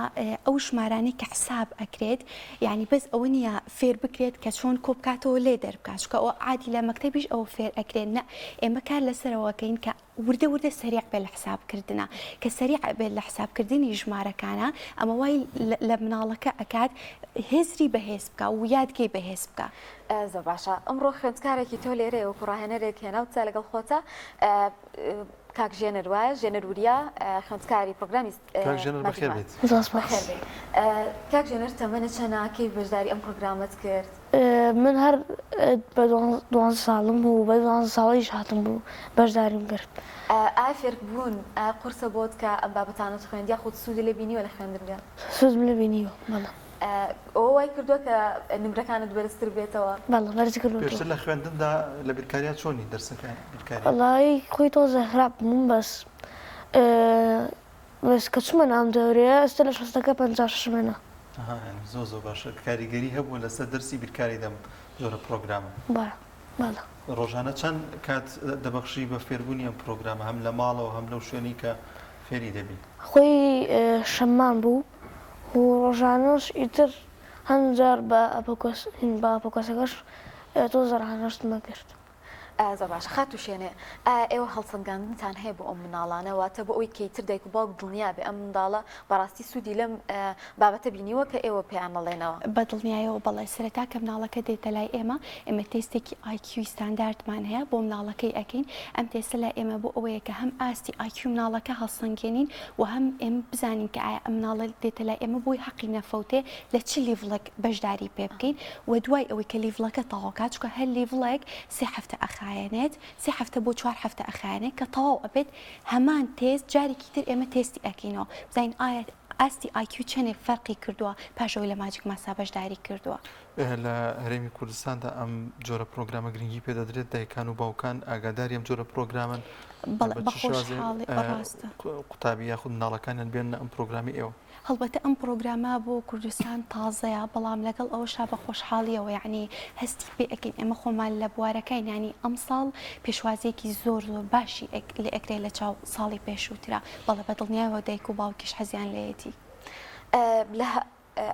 ئەو ژمارانەی کە حساب ئەکرێت یعنی بەس ئەوە نییە فێر بکرێت کە چۆن کۆبکاتەوە لێ دەربکات چونکە ئەوە عادی لە مەکتەبیش ئەوە فێر ئەکرێت نە ئێمە کار لەسەرەوەکەین کە وردە وردە سەریع بێت لە حساب کردنا کە سەریع بێت لە حساب کردنی ژمارەکانا ئەمە وای لە مناڵەکە ئەکات هزری بەهێز بکا و یادگەی بەهێز بکا. زۆر باشە ئەمڕۆ خوێندکارێکی تۆ لێرەیە وەکو ڕاهێنەرێک هێناوتە لەگەڵ خۆتە کاک ژێنەر وایە ژێنەر وریا خوێندکاری پرۆگرامی کاک ژێنەر بەخێر بێیت. زۆر سوپاس. بەخێر بێی کاک ژێنەر تەمەنت چەنە کەی بەشداری ئەم پرۆگرامەت کرد؟ من هەر بە دوانزە ساڵم بوو بە دوانزە ساڵیش هاتم بوو بەشداریم کرد. ئایا فێربوون ئایا قورسە بۆت کە ئەم بابەتانەت خوێند یاخود سوودی لێ بینیوە لە خوێندنگە؟ سوودم لێ بینیوە بەڵێ. ئەوە وای کردووە کە نمرەکانت بەرزتر بێتەوە؟ بەڵێ بەرز کردووەتەوە. پێشتر لە خوێندندا لە بیرکاریا چۆنی دەرسەکانی بیرکاری؟ وەڵایی خۆی تۆزێ خراپ بووم بەس بەس کە چوومە ناو ئەم دەورەیە ئێستا لە شەستەکە 56 م هێنا. ئەها یانی زۆر زۆر باشە کاریگەری هەبووە لەسەر دەرسی بیرکاری دەم جۆرە پرۆگرامە. بەڵێ بەڵێ. ڕۆژانە چەند کات دەبەخشی بە فێربوونی ئەم پرۆگرامە هەم لە ماڵەوە هەم لەو شوێنەی کە فێری دەبی؟ خۆی شەممان بوو و ڕۆژانەش ئیتر هەند جار بە ئەپەکۆس بە ئەپەکۆسەکەش تۆزە ڕانەشتم ئەکرد. زۆر باشە خاتوو شێنێ ئایا ئێوە هەڵسەنگاندنتان هەیە بۆ ئەم منداڵانە واتە بۆ ئەوەی کە ئیتر دایک و باوک دڵنیا بێ ئەم منداڵە بەڕاستی سوودی لەم بابەتە بینیوە کە ئێوە پێیان ئەڵێنەوە؟ بە دڵنیایەوە بەڵێ سەرەتا کە مناڵەکە دێتە لای ئێمە ئێمە تێستێکی IQ ی ستانداردمان هەیە بۆ مناڵەکەی ئەکەین ئەم تێستە لای ئێمە بۆ ئەوەیە کە هەم ئاستی IQ مناڵەکە هەڵسەنگێنین و هەم ئێمە بزانین کە ئایا ئەم مناڵە دێتە لای ئێمە بۆی حەقی نەفەوتێ لە چ level ێک بەشداری پێ بکەین و دوای ئەوەی کە level ەکە تەواو کات چونکە هەر level ێک سێ هەفتە ئەخایەنێت سێ هەفتە بۆ چوار هەفتە ئەخایەنێت کە تەواو ئەبێت هەمان تێست جارێکی تر ئێمە تێستی ئەکەینەوە بزانین ئایا ئاستی IQ چەنێک فەرقی کردووە پاش ئەوەی لە Magic Math ا بەشداری کردووە. لە هەرێمی کوردستاندا ئەم جۆرە پرۆگرامە گرنگی پێدەدرێت دایکان و باوکان ئاگاداری ئەم جۆرە پرۆگرامن بەڵێ بە خۆشحاڵی ڕاستە قوتابی یاخود مناڵەکانیان بێننە ئەم پرۆگرامی ئێوە. هەڵبەتە ئەم پڕۆگرامە بۆ کوردستان تازەیە، بەڵام لەگەڵ ئەوەشا بە خۆشحاڵییەوە یەعنی هەستی پێ ئەکەین ئێمە خۆمان لە بوارەکەین یانی ئەمساڵ پێشوازییەکی زۆر زۆر باشی لێ ئەکرێ لە چاو ساڵی پێشووترا، بەڵێ بە دڵنیایەوە دایک و باوکیش حەزیان لێیەتی. لە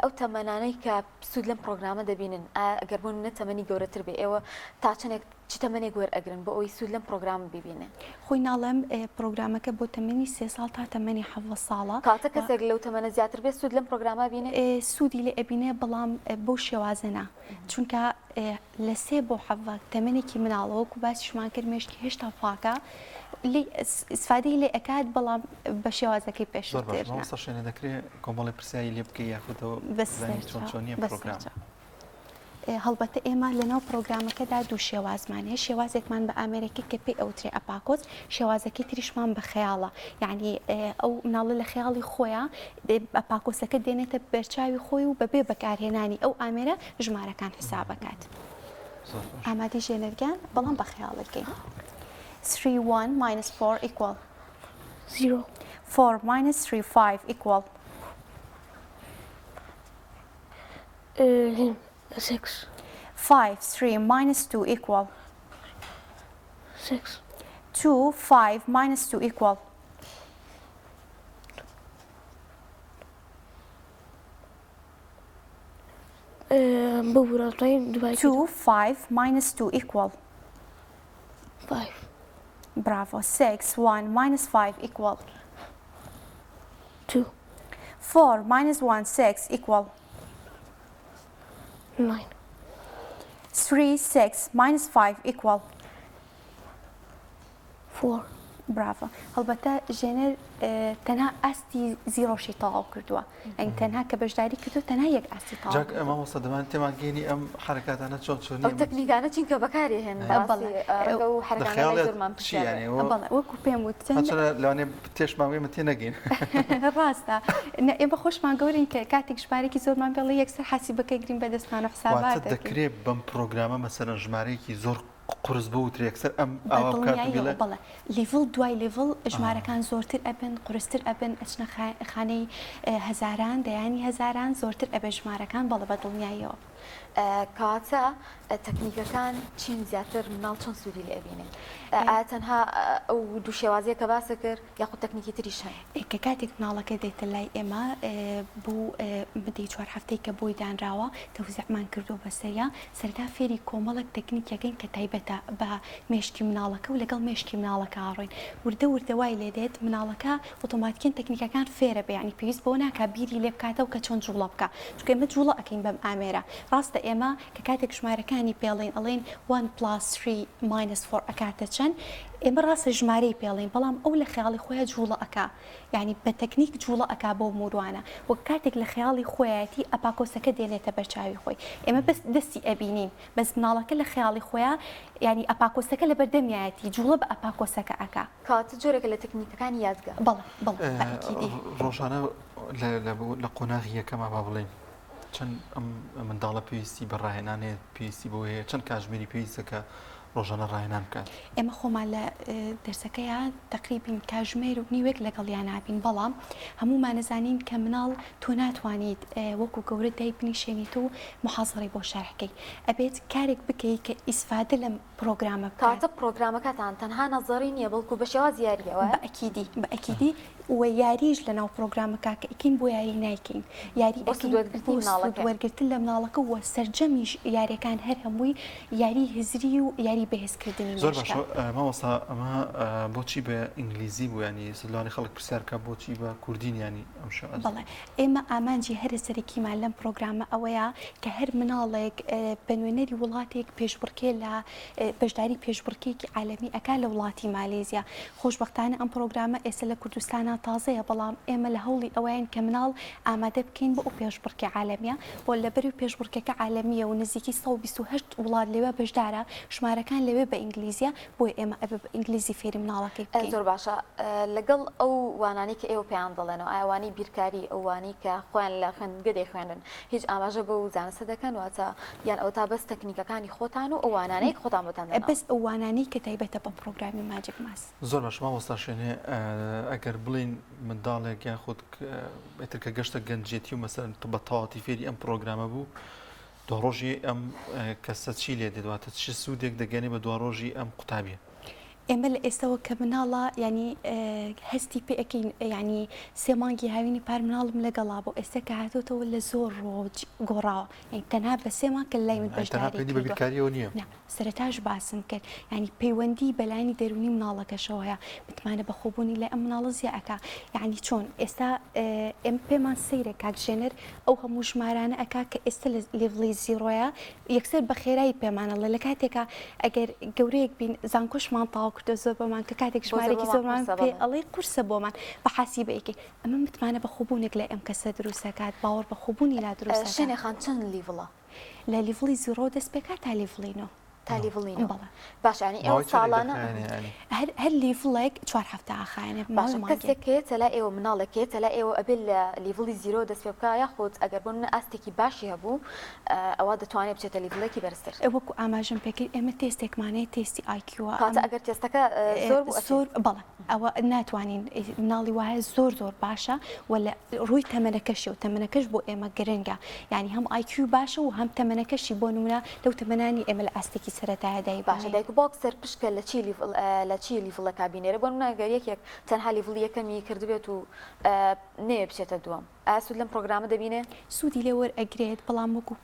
ئەو تەمەنانەی کە سوود لەم پڕۆگرامە دەبینن، ئایا ئەگەر بۆ نموونە تەمەنی گەورەتر بێ ئێوە تا چەندێک چ تەمەنێک وەرئەگرن بۆ ئەوەی سوود لەم پڕۆگرامە ببینن؟ خۆی ناڵێم پڕۆگرامەکە بۆ تەمەنی سێ ساڵ تا تەمەنی 17 ساڵە. کەواتە کەسێک لەو تەمەنە زیاتر بێت سوود لەم پڕۆگرامە بینێ؟ سوودی لێ ئەبینێ بەڵام بەو شێوازە نا چونکە لە سێ بۆ حەڤە تەمەنێکی مناڵە وەکو باسیشمان کرد مێشکی هێشتا پاکە لێی ئیسفادەی لێ ئەکات بەڵام بە شێوازەکەی زۆر باش پێشووتر نا. مامۆستا شێنێ دەکرێ کۆمەڵێ پرسیاری لێ بکەی یاخود بزانین چۆن چۆنیە پڕۆگرام. هەڵبەتە ئێمە لەناو پرۆگرامەکەدا دوو شێوازمان هەیە شێوازێکمان بە ئامێرەکە کە پێی ئەوترێ abacus شێوازەکەی تریشمان بە خەیاڵە یعنی ئەو مناڵە لە خەیاڵی خۆیان abacus ەکە دێنێتە بەرچاوی خۆی و بەبێ بەکارهێنانی ئەو ئامێرە ژمارەکان حسابەکات ئامادەی ژێنەرگیان بەڵام بە خەیاڵەکەی 3 1 minus 4 equal 0 4 minus 3 5 equal 6 5 3 minus 2 equal 6 2 5 minus 2 equal ببورە طيب دوای 2 5 minus 2 equal 5 برافو 6 1 minus 5 equal 2 4 minus 1 6 equal 9 3 6 minus 5 equal 4 برافۆ هەڵبەتە ژێنەر تەنها ئاستی zero شی تەواو کردووە ئەین تەنها کە بەشداری کردو تەنها یەک ئاستی تەواو جاک مامۆستا دەمان تێمان گەینی ئەم حرکاتانە چۆن چۆنی ئەو تەکنیکانە چین کە بەکاری هێن و حرکاتانە زۆرمان پرسیارە وەکو پێم وتن لەوانەیە تێشمان بێ من تێنەگەین ڕاستە ئێمە خۆشمان گەورین کە کاتێک ژمارێکی زۆرمان پێڵێ یەکسەر حاسیبەکە گرین بەدەستمان و حسابات دەکرێت بەم پرۆگرامە مەسەلەن ژمارەیەکی زۆر قورس بوترێ یەکسەر ئەم ئاوا بکات و بیڵێ. بەڵێ level دوای level ژمارەکان زۆرتر ئەبن قورستر ئەبن ئەچنە خانەی هەزاران دەیانی هەزاران زۆرتر ئەبێ ژمارەکان بەڵێ بە دڵنیاییەوە. کەواتە تەکنیکەکان چین زیاتر مناڵ چۆن سوودی لێ ئەبینێ؟ ئایا تەنها ئەو دوو شێوازەیە کە باست کرد یاخود تەکنیکی تریش هەن؟ کە کاتێک مناڵەکە دێتە لای ئێمە بۆ مدەی چوار هەفتەی کە بۆی دانراوە تەوزیعمان کردووە بەسەریا سەرەتا فێری کۆمەڵێک تەکنیک ئەکەین کە تایبەتە بە مێشکی مناڵەکە و لەگەڵ مێشکی مناڵەکە ئەڕۆین وردە وردە وای لێ دێت مناڵەکە ئۆتۆماتیکەن تەکنیکەکان فێرە بێ یانی پێویست بەوە ناکا بیری لێ بکاتەوە کە چۆن جوڵە بکا چونکە ئێمە جوڵە ئەکەین بەم ئامێرە ڕاستە ئێمە کە کاتێک ژمارەکانی پێڵێین ئەڵێین one plus three minus four ئەکاتە چەند ئێمە ڕاستە ژمارەی پێڵێین بەڵام ئەو لە خەیاڵی خۆیا جوڵە ئەکا یانی بە تەکنیک جوڵە ئەکا بەو موروانە وە کاتێک لە خەیاڵی خۆیایەتی abacus ەکە دێنێتە بەر چاوی خۆی ئێمە بەس دەستی ئەبینین بەس مناڵەکە لە خەیاڵی خۆیا یانی abacus ەکە لە بەردەمیایەتی جوڵە بە abacus ەکە ئەکا. کەواتە جۆرێکە لە تەکنیکەکانی یادگە. بەڵێ بەڵێ بە ئەکیدی. ڕۆژانە لە قۆناغی یەکەما با بڵێین چەند ئەم منداڵە پێویستی بە ڕاهێنان هەیە پێویستی بەوە هەیە چەند کاتژمێری پێویستە کە ڕۆژانە ڕاهێنان بکات. ئێمە خۆمان لە دەرسەکەیا تەقریبین کاژمێر و نیوێک لەگەڵیانا بین بەڵام هەموومان ئەزانین کە مناڵ تۆ ناتوانیت وەکو گەورە دایبنیشێنیت و محازەرەی بۆ شەرح کەی ئەبێت کارێک بکەی کە ئیسفادە لەم پرۆگرامە بکات. کەواتە پرۆگرامەکەتان تەنها نەزەری نییە بەڵکو بە شێوازی یارییە وایە؟ بە ئەکیدی بە ئەکیدی و یاریش لەناو پرۆگرامەکە کە ئەیکەین بۆ یاری نایکەین یاری بۆ ئەکەین سوودوەرگرتنی بۆ مناڵەکە. سوودوەرگرتن لە مناڵەکە و سەرجەمیش یاریەکان هەر هەمووی یاری هزری و یاری بەهێزکردنی زۆر مێشکە. باشە مامۆستا ئەمە بۆچی بە ئینگلیزی بوو یانی لەوانەیە خەڵک پرسیار بکات بۆچی بە کوردی نیە یانی ئەم شێوازە؟ بەڵێ ئێمە ئامانجی هەرە سەرەکیمان لەم پرۆگرامە ئەوەیە کە هەر مناڵێک بە نوێنەری وڵاتێک پێشبڕکێ لە بەشداری پێشبڕکێکی عالەمی ئەکا لە وڵاتی مالێزیا. خۆشبەختانە ئەم پرۆگرامە ئێستا لە کوردستانا تازەیە بەڵام ئێمە لە هەوڵی ئەوەین کە مناڵ ئامادە بکەین بۆ ئەو پێشبڕکێ عالەمیە بۆ لەبەروی پێشبڕکێکە عالەمیە و نزیکی 128 وڵات لەوێ بەشدارە ژمارەکان لەوێ بە ئینگلیزیە بۆیە ئێمە ئەبێ بە ئینگلیزی فێری مناڵەکەی بکەین. زۆر باشە لەگەڵ ئەو وانانەی کە ئێوە پێیان دەڵێنەوە ئایا وانەی بیرکاری ئەو وانەی کە خۆیان لە خوێندنگە دەیخوێنن هیچ ئاماژە بەو زانستە دەکەن واتە یان ئەوەتا بەس تەکنیکەکانی خۆتان و ئەو وانانەی کە خۆتان بۆتان داناوە؟ بەس ئەو وانانەی کە تایبەتە بە پڕۆگرامی ماجیک ماس. زۆر باشە مامۆستا شێنێ ئەگەر بڵێین منداڵێک یاخود ئیتر کە گەشتە گەنجێتی و مەسەلەن بە تەواوەتی فێری ئەم پڕۆگرامە بوو دواڕۆژی ئەم کەسە چی لێ دێت واتە چ سوودێک دەگەێنێ بە دواڕۆژی ئەم قوتابیە؟ ئێمە لە ئێستەوە کە مناڵە یانی هەستی پێ ئەکەین یانی سێ مانگی هاوینی پار مناڵم لەگەڵا بۆ ئێستا کە هاتۆتەوە لە زۆر ڕۆژ گۆڕاوە یانی تەنها بە سێ مانگ کە لای من تەنها بەشداری پەیوەندی بە کردووە بیرکاریەوە نییە؟ نا سەرەتاش باسم کرد یانی پەیوەندی بە لایەنی دەروونی مناڵەکەشەوە هەیە متمانە بەخۆبوونی لای ئەم مناڵە زیا ئەکا یانی چۆن ئێستا ئێمە پێمان سەیرە کاک ژێنەر ئەو هەموو ژمارانە ئەکا کە ئێستا لە level ی zero یە یەکسەر بە خێرایی پێمان ئەڵێ لە کاتێکا ئەگەر گەورەیەک بین زانکۆشمان تەواو کردووە زۆر بۆمان کە کاتێک بۆ زۆر ژمارێکی بۆمان زۆرمان قورسە پێ بەڵێ. ئەڵێی قورسە بۆمان بە حاسیبە ئەیکەی ئەمە متمانە بەخۆبوونێک لای ئەم کەسە دروست ئەکات باوەڕ بەخۆبوونی لا دروست ئەکات. شێنێ خان چەند level ە؟ لە level ی zero دەست پێکا تا level ی نۆ. تا level ی نۆ. بەڵێ. باشە یانی ئێوە ماوەی چەندێک ساڵانە دەخایەنێ یانی؟ هەر هەر level ێک چوار هەفتە ئاخایەنێ ماوەی باشە مانگێک. کەسێک کە یەتە لای ئێوە مناڵێک کە یەتە لای ئێوە ئەبێ لە level ی zero دەست پێ بکا یاخود ئەگەر بۆ نمونە ئاستێکی باشی هەبوو ئەوا دەتوانێ بچێتە level ێکی بەرزتر؟ وەکو ئاماژەم پێکرد ئێمە تێستێکمان هەیە تێستی IQ ە کەواتە ئەگەر تێستەکە زۆر بوو ئەچێت؟ زۆر بەڵێ ئەوە ناتوانین مناڵی وایە زۆر زۆر باشە و لە ڕووی تەمەنەکەشی و تەمەنەکەش بۆ ئێمە گرنگە یانی هەم IQ باشە و هەم تەمەنەکەشی بۆ نمونە لەو تەمەنانی ئێمە لە ئاستێکی سەرەتایە باشە دایبنێین. دایک و باوک سەرپشکە لە چی level لە چی level ێکا بینێرێ بۆ نمونە ئەگەر یەکێک تەنها level ی یەکەمی کردبێت و نەیەوێ بچێتە دووەم ئایا سوود لەم پرۆگرامە دەبینێ؟ سوودی لێ وەرئەگرێت بەڵام وەکو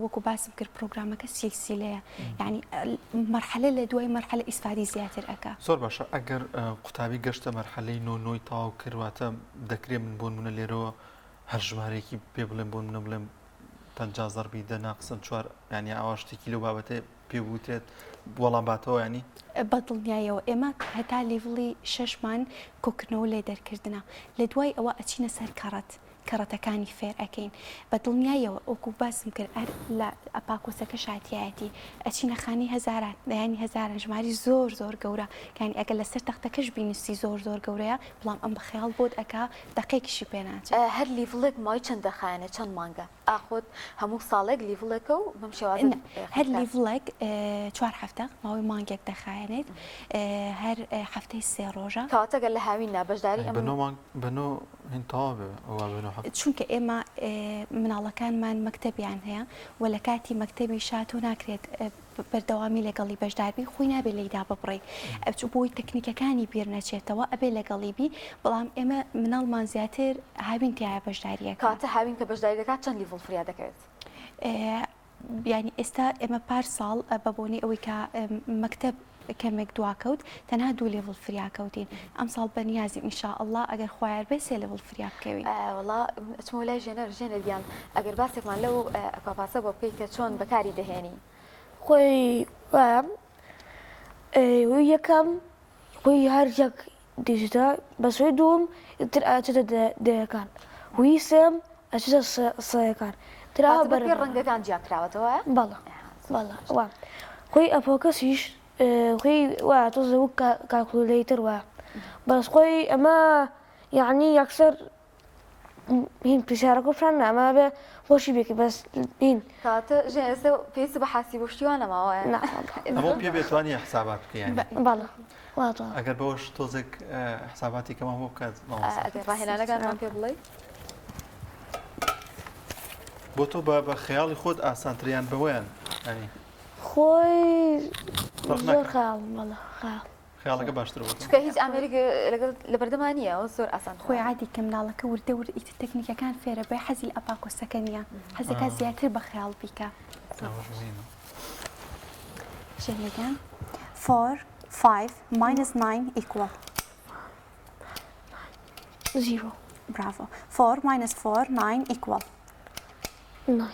وەکو باسم کرد پرۆگرامەکە سیلسیلەیە یانی مەرحەلە لە دوای مەرحەلە ئیسفادەی زیاتر ئەکا. زۆر باشە ئەگەر قوتابی گەشتە مەرحەلەی نۆ نۆی تەواو کرد واتە دەکرێ من بۆ نمونە لێرەوە هەر ژمارەیەکی پێ بڵێم بۆ نمونە بڵێم 50 زەربی دە ناقسن چوار یانی ئاوا شتێکی لەو بابەتە پێ بوترێت وەڵام باتەوە ینی؟ بە دڵنیایەوە ئێمە هەتا level ی شەشمان کۆکردنەوە لێ دەرکردنە لە دوای ئەوە ئەچینە سەر کەڕەت کەڕەتەکانی فێر ئەکەین بە دڵنیایەوە وەکو باسم کرد هەر لە ئەپاکۆسەکە شاتیایەتی ئەچینە خانەی هەزاران دەیانی هەزاران ژماری زۆر زۆر گەورە یانی ئەگەر لەسەر تەختەکەش بینوسی زۆر زۆر گەورەیە بەڵام ئەم بە خەیاڵ بۆت ئەکا دەقێکیشی پێ ناچێت. هەر level ێک ماوەی چەند دەخایەنێ چەند مانگە؟ ئاخۆ هەموو ساڵێک level ێکە و بەم شێوازە نا هەر level ێک چوار هەفتە ماوەی مانگێک دەخایەنێت هەر هەفتەی سێ ڕۆژە. کەواتە گەر لە هاویندا بەشداری ئەم. بە نۆ مانگ بە نۆ هین تەواو بێ ئەوا بە نۆ هەفتە. چونکە ئێمە مناڵەکانمان مەکتەبیان هەیە و لە کاتی مەکتەبیشا تۆ ناکرێت بەردەوامی لەگەڵی بەشداربی خۆی نابێ لێی داببڕی ئەچ بۆی تەکنیکەکانی بیر نەچێتەوە ئەبێ لەگەڵی بی بەڵام ئێمە مناڵمان زیاتر هاوین تیایا بەشداریەکا. کەواتە هاوین کە بەشداری دەکات چەند level فریا دەکەوێت؟ یانی ئێستا ئێمە پار ساڵ بە بۆنەی ئەوەی کە مەکتەب کەمێک دواکەوت تەنها دوو level فریا کەوتین ئەمساڵ بەنیازین ان شاء اللە ئەگەر خوا یار بێ سێ level فریا بکەوین. وەڵا من ئەچمەوە لای ژێنەر ژێنەر گیان ئەگەر باسێکمان لەو ئەکواپاسە بۆ بکەی کە چۆن بەکاری دەهێنی. خۆی وایە وی یەکەم خۆی هەر یەک digit ە بەس وی دووم تر ئەچێتە دەیەکان وی سێم ئەچێتە سەیەکان تر ئاوا واتە بەپێی بەرە بەرە. ڕەنگەکان جیا کراوەتەوە وایە؟ بەڵێ بەڵێ وا خۆی ئەپۆکەسیش خۆی وایە تۆزێ وەک calculator وایە بەس خۆی ئەمە یەعنی یەکسەر. هین پرسیارەکە پیشان نا ئەمە بێ خۆشی بێکی بەس هین کەواتە ژێ ئێستا پێویست بە حاسیب و شتی وا نەماوە نا ئەمە پێ بێتوانی حسابات بکەی یانی بەڵێ واتوان ئەگەر بەوەش تۆزێک حساباتی کەمان بۆ بکات مامۆستا ئەگەر ڕاهێنانەکانمان پێ بڵێی بۆ تۆ بە بە خەیاڵی خۆت ئاسانتریان بەوەیان ینی خۆی زۆر خەیاڵم بەڵێ خەیاڵ خەیاڵەکە باشتر بۆ تۆ. چونکە هیچ ئامێرێک لەگەڵ لەبەردەما نییە ئەوە زۆر ئاسان خۆی عادی کە مناڵەکە وردە ورد ئیتر تەکنیکەکان فێرە بێ حەزی لە ئەباکۆسەکە نییە حەزەکە زیاتر بە خەیاڵ بیکا. ئەوەش مهمە. ژێنێگان 4 5 minus 9 equal 0 برافو 4 minus 4 9 equal 9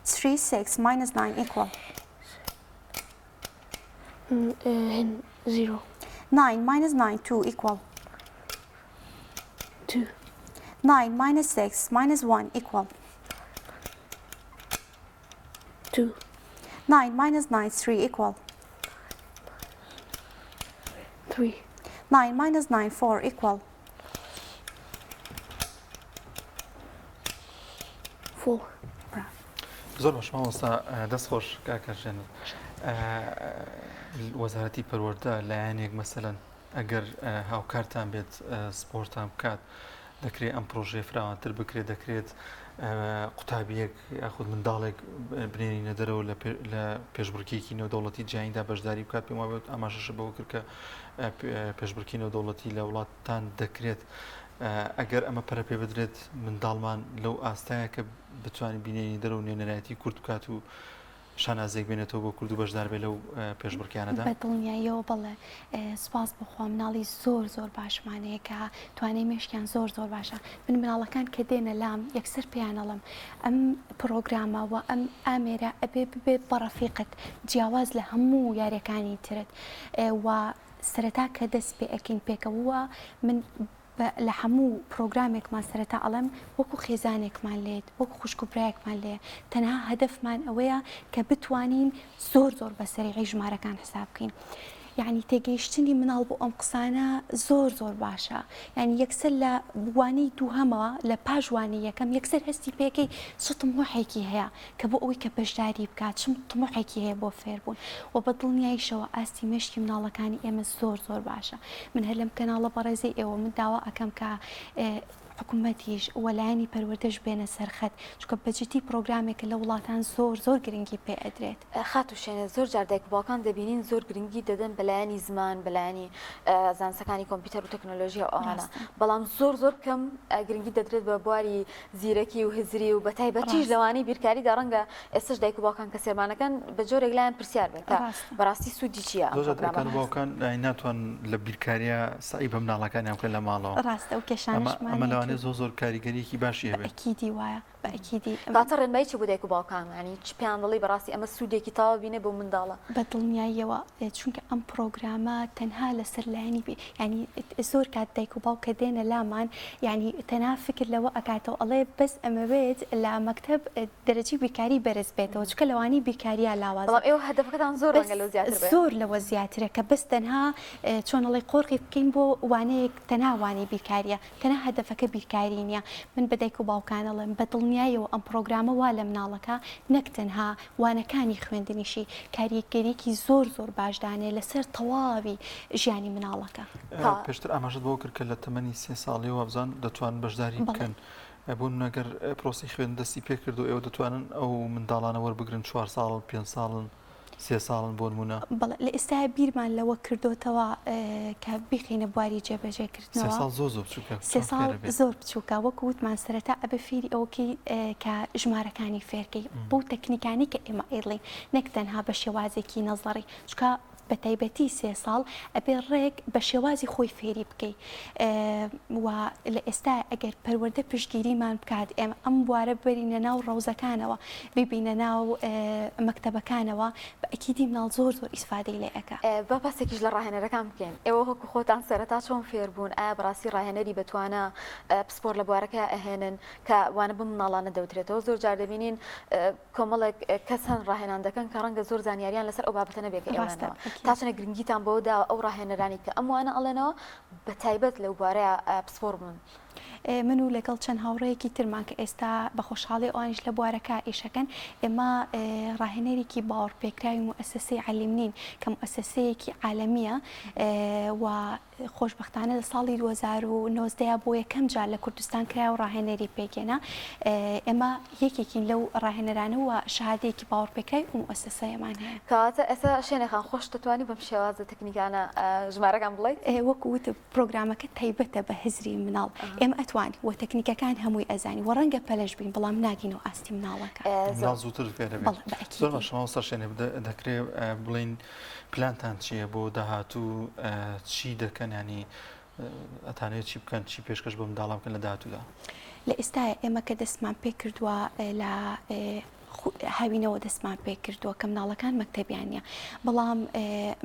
3 6 minus 9 equal هن 0 9 minus 9 2 equal 2 9 minus 6 minus 1 equal 2 9 minus 9 3 equal 3 9 minus 9 4 equal 4 زۆر باش مامۆستا دەست خۆش کاکە ژێن وەزارەتی پەروەردە لایەنێک مەسەلەن ئەگەر هاوکارتان بێت سپۆرتان بکات دەکرێت ئەم پرۆژەیە فراوانتر بکرێت دەکرێت قوتابیەک یاخود منداڵێک بنێرینە دەرەوە لە پێشبڕکێکی نێودەوڵەتی جیهانیدا بەشداری بکات پێم وابێت ئاماژەشە بەوە کرد کە پێشبڕکی نێودەوڵەتی لە وڵاتان دەکرێت ئەگەر ئەمە پەرە پێ بدرێت منداڵمان لەو ئاستایە کە بتوانین بینێنی دەرەوە نوێنەرایەتی کورد بکات و شانازیەک بێنێتەوە بۆ کورد و بەشدار بێ لەو پێشبڕکێیانەدا؟ بە دڵنیاییەوە بەڵێ، سوپاس بۆ خوا مناڵی زۆر زۆر باشمان هەیە کە توانای مێشکیان زۆر زۆر باشە، من مناڵەکان کە دێنە لام یەکسەر پێیان ئەڵێم ئەم پڕۆگرامە و ئەم ئامێرە ئەبێ ببێت بە ڕەفیقت جیاواز لە هەموو یاریەکانی ترت و سەرەتا کە دەست پێ ئەکەین پێکەوە من لە هەموو پرۆگرامێکمان سەرەتا ئەڵێم وەکو خێزانێکمان لێت وەکو خوشک و برایەکمان لێ تەنها هەدەفمان ئەوەیە کە بتوانین زۆر زۆر بە سەریعی ژمارەکان حساب بکەین یعنی تێگەیشتنی مناڵ بۆ ئەم قسانە زۆر زۆر باشە یعنی یەکسەر لە وانەی دووهەمەوە لە پاش وانەی یەکەم یەکسەر هەستی پێکەی چ تموحێکی هەیە کە بۆ ئەوەی کە بەشداری بکات چ تموحێکی هەیە بۆ فێربوون و بە دڵنیاییشەوە ئاستی مێشکی مناڵەکانی ئێمە زۆر زۆر باشە من هەر لەم کەناڵە بەڕێزەی ئێوە من داوا ئەکەم کە حکومەتیش و لایەنی پەروەردەش بێنە سەر خەت چونکە بە جدی پرۆگرامێکە لە وڵاتان زۆر زۆر گرنگی پێ ئەدرێت. خاتوو شێنێ زۆر جار دایک و باوکان دەبینین زۆر گرنگی دەدەن بە لایەنی زمان بە لایەنی زانستەکانی کۆمپیوتەر و تەکنۆلۆژیا و ئەوانە بەڵام زۆر زۆر کەم گرنگی دەدرێت بە بواری زیرەکی و هزری و بەتایبەتیش لەوانەی بیرکاریدا ڕەنگە ئێستش دایک و باوکان کە سێرمانەکەن بە جۆرێک لایان پرسیار بێت کە بەڕاستی سوودی چییە ئەم زۆر جار دایکان و پرۆگرامە؟ باوکان ناتوان لە بیرکاریە سەعی بە مناڵەکانیان بکەن لە ماڵەوە ڕاستە ئەو ئەمە کێشانەشمان ئەمە هەیە لەوانەیە زۆر زۆر کاریگەریەکی باشی بە هەبێت. ئەکیدی وایە بە ئەکیدی. کەواتە ڕێنمایی چی بۆ دایک و باوکان یانی چ پێیان دەڵێی بەڕاستی ئەمە سوودێکی تەواو بینێ بۆ منداڵە؟ بە دڵنیاییەوە چونکە ئەم پڕۆگرامە تەنها لەسەر لایەنی بی یانی زۆر کات دایک و باوک کە دێنە لامان یانی تەنها فکر لەوە ئەکاتەوە ئەڵێ بەس ئەمەوێت لە مەکتەب دەرەجەی بیرکاری بەرز بێتەوە چونکە لەوانەی بیرکاریا لاوازە بەڵام ئێوە هەدەفەکەتان زۆر بەس ڕەنگە لەو زیاتر بێ. زۆر لەوە زیاترە کە بەس تەنها چۆن ئەڵێی قۆرخی بکەین بۆ وانەیەک تەنها وانەی بیرکاریە تەنها هەدەفەکە بیرکاری نیە من بە دایک و باوکان ئەڵێم بە دڵنیایەوە ئەم پڕۆگرامە وا لە مناڵەکە نەک تەنها وانەکانی خوێندنیشی کاریگەریەکی زۆر زۆر باش دانێ لەسەر تەواوی ژیانی مناڵەکە. پێشتر ئاماژەت بەوە کرد کە لە تەمەنی سێ ساڵیەوە وابزان دەتوانن بەشداری بکەن بۆ نمونە گەر پرۆسەی خوێندن دەستی پێکرد و ئێوە دەتوانن ئەو منداڵانە وەربگرن چوار ساڵن پێنج ساڵن سێ ساڵن بۆ نمونە؟ بەڵێ لە ئێستایا بیرمان لەوە کردۆتەوە کە بیخەینە بواری جێبەجێکردنەوە. سێ ساڵ زۆر زۆر بچووکە. سێ ساڵ زۆر بچووکە وەکو وتمان سەرەتا ئەبێ فێری ئەوە کەی کە ژمارەکانی فێرکەی بەو تەکنیکانەی کە ئێمە ئەیڵێین نەک تەنها بە شێوازێکی نەزەڕی چونکە بە تایبەتی سێ ساڵ ئەبێ ڕێک بە شێوازی خۆی فێری بکەی و لە ئێستا ئەگەر پەروەردە پشتگیریمان بکات ئێمە ئەم بوارە ببەرینە ناو ڕەوزەکانەوە بیبینە ناو مەکتەبەکانەوە بە ئەکیدی مناڵ زۆر زۆر ئیسفادەی لێ ئەکا. با باسێکیش لە ڕاهێنەرەکان بکەین ئێوە وەکو خۆتان سەرەتا چۆن فێر بوون ئایا بەڕاستی ڕاهێنەری بەتوانا پسپۆر لە بوارەکە ئەهێنن کە وانە بەم مناڵانە دەوترێتەوە زۆر جار دەبینین کۆمەڵێک کەس هەن ڕاهێنان دەکەن کە ڕەنگە زۆر زانیاریان لەسەر ئەو بابەتە نەبێت کە ئێوەیانەوە تا چەندە گرنگیتان بەوە داوە ئەو ڕاهێنەرانی کە ئەم وانە ئەڵێنەوە بە تایبەت لەو بوارەیە پسپۆڕ بن؟ من و لەگەڵ چەند هاوڕێیەکی ترمان کە ئێستا بە خۆشحاڵی ئەوانیش لە بوارەکە ئیشەکەن، ئێمە ڕاهێنەرێکی باوەڕپێکراوی موئەسەسەی عەلیمنین کە موئەسەسەیەکی عالەمییە و خۆشبەختانە لە ساڵی 2019 بۆ یەکەم جار لە کوردستان کرا و ڕاهێنەری پێکهێنا. ئێمە یەکێکین لەو ڕاهێنەرانە و شەهادەیەکی باوەڕپێکراوی ئەو موئەسەسەیەمان هەیە. کەواتە ئێستا شێنێ خان خۆشت دەتوانی بەم شێوازە تەکنیکانە ژمارەکان بڵێیت؟ وەکو وتم پرۆگرامەکە تایبەتە بە هزری مناڵ، ئێمە ئەتوانین و تەکنیکەکان هەمووی ئەزانین و ڕەنگە پەلەش بین بەڵام ناگەینەوە ئاستی مناڵەکە. مناڵ زووتر فێرە بێت. بەڵێ بە ئەکیدی. زۆر باشە مامۆستا شێنێ دەکرێ بڵێین پلانتان چییە بۆ داهاتوو چی دەکەن یانی ئەتانەوێت چی بکەن چی پێشکەش بە منداڵان بکەن لە داهاتوودا؟ لە ئێستایا ئێمە کە دەستمان پێکردووە لە هاوینەوە دەستمان پێکردووە کە مناڵەکان مەکتەبیان نییە بەڵام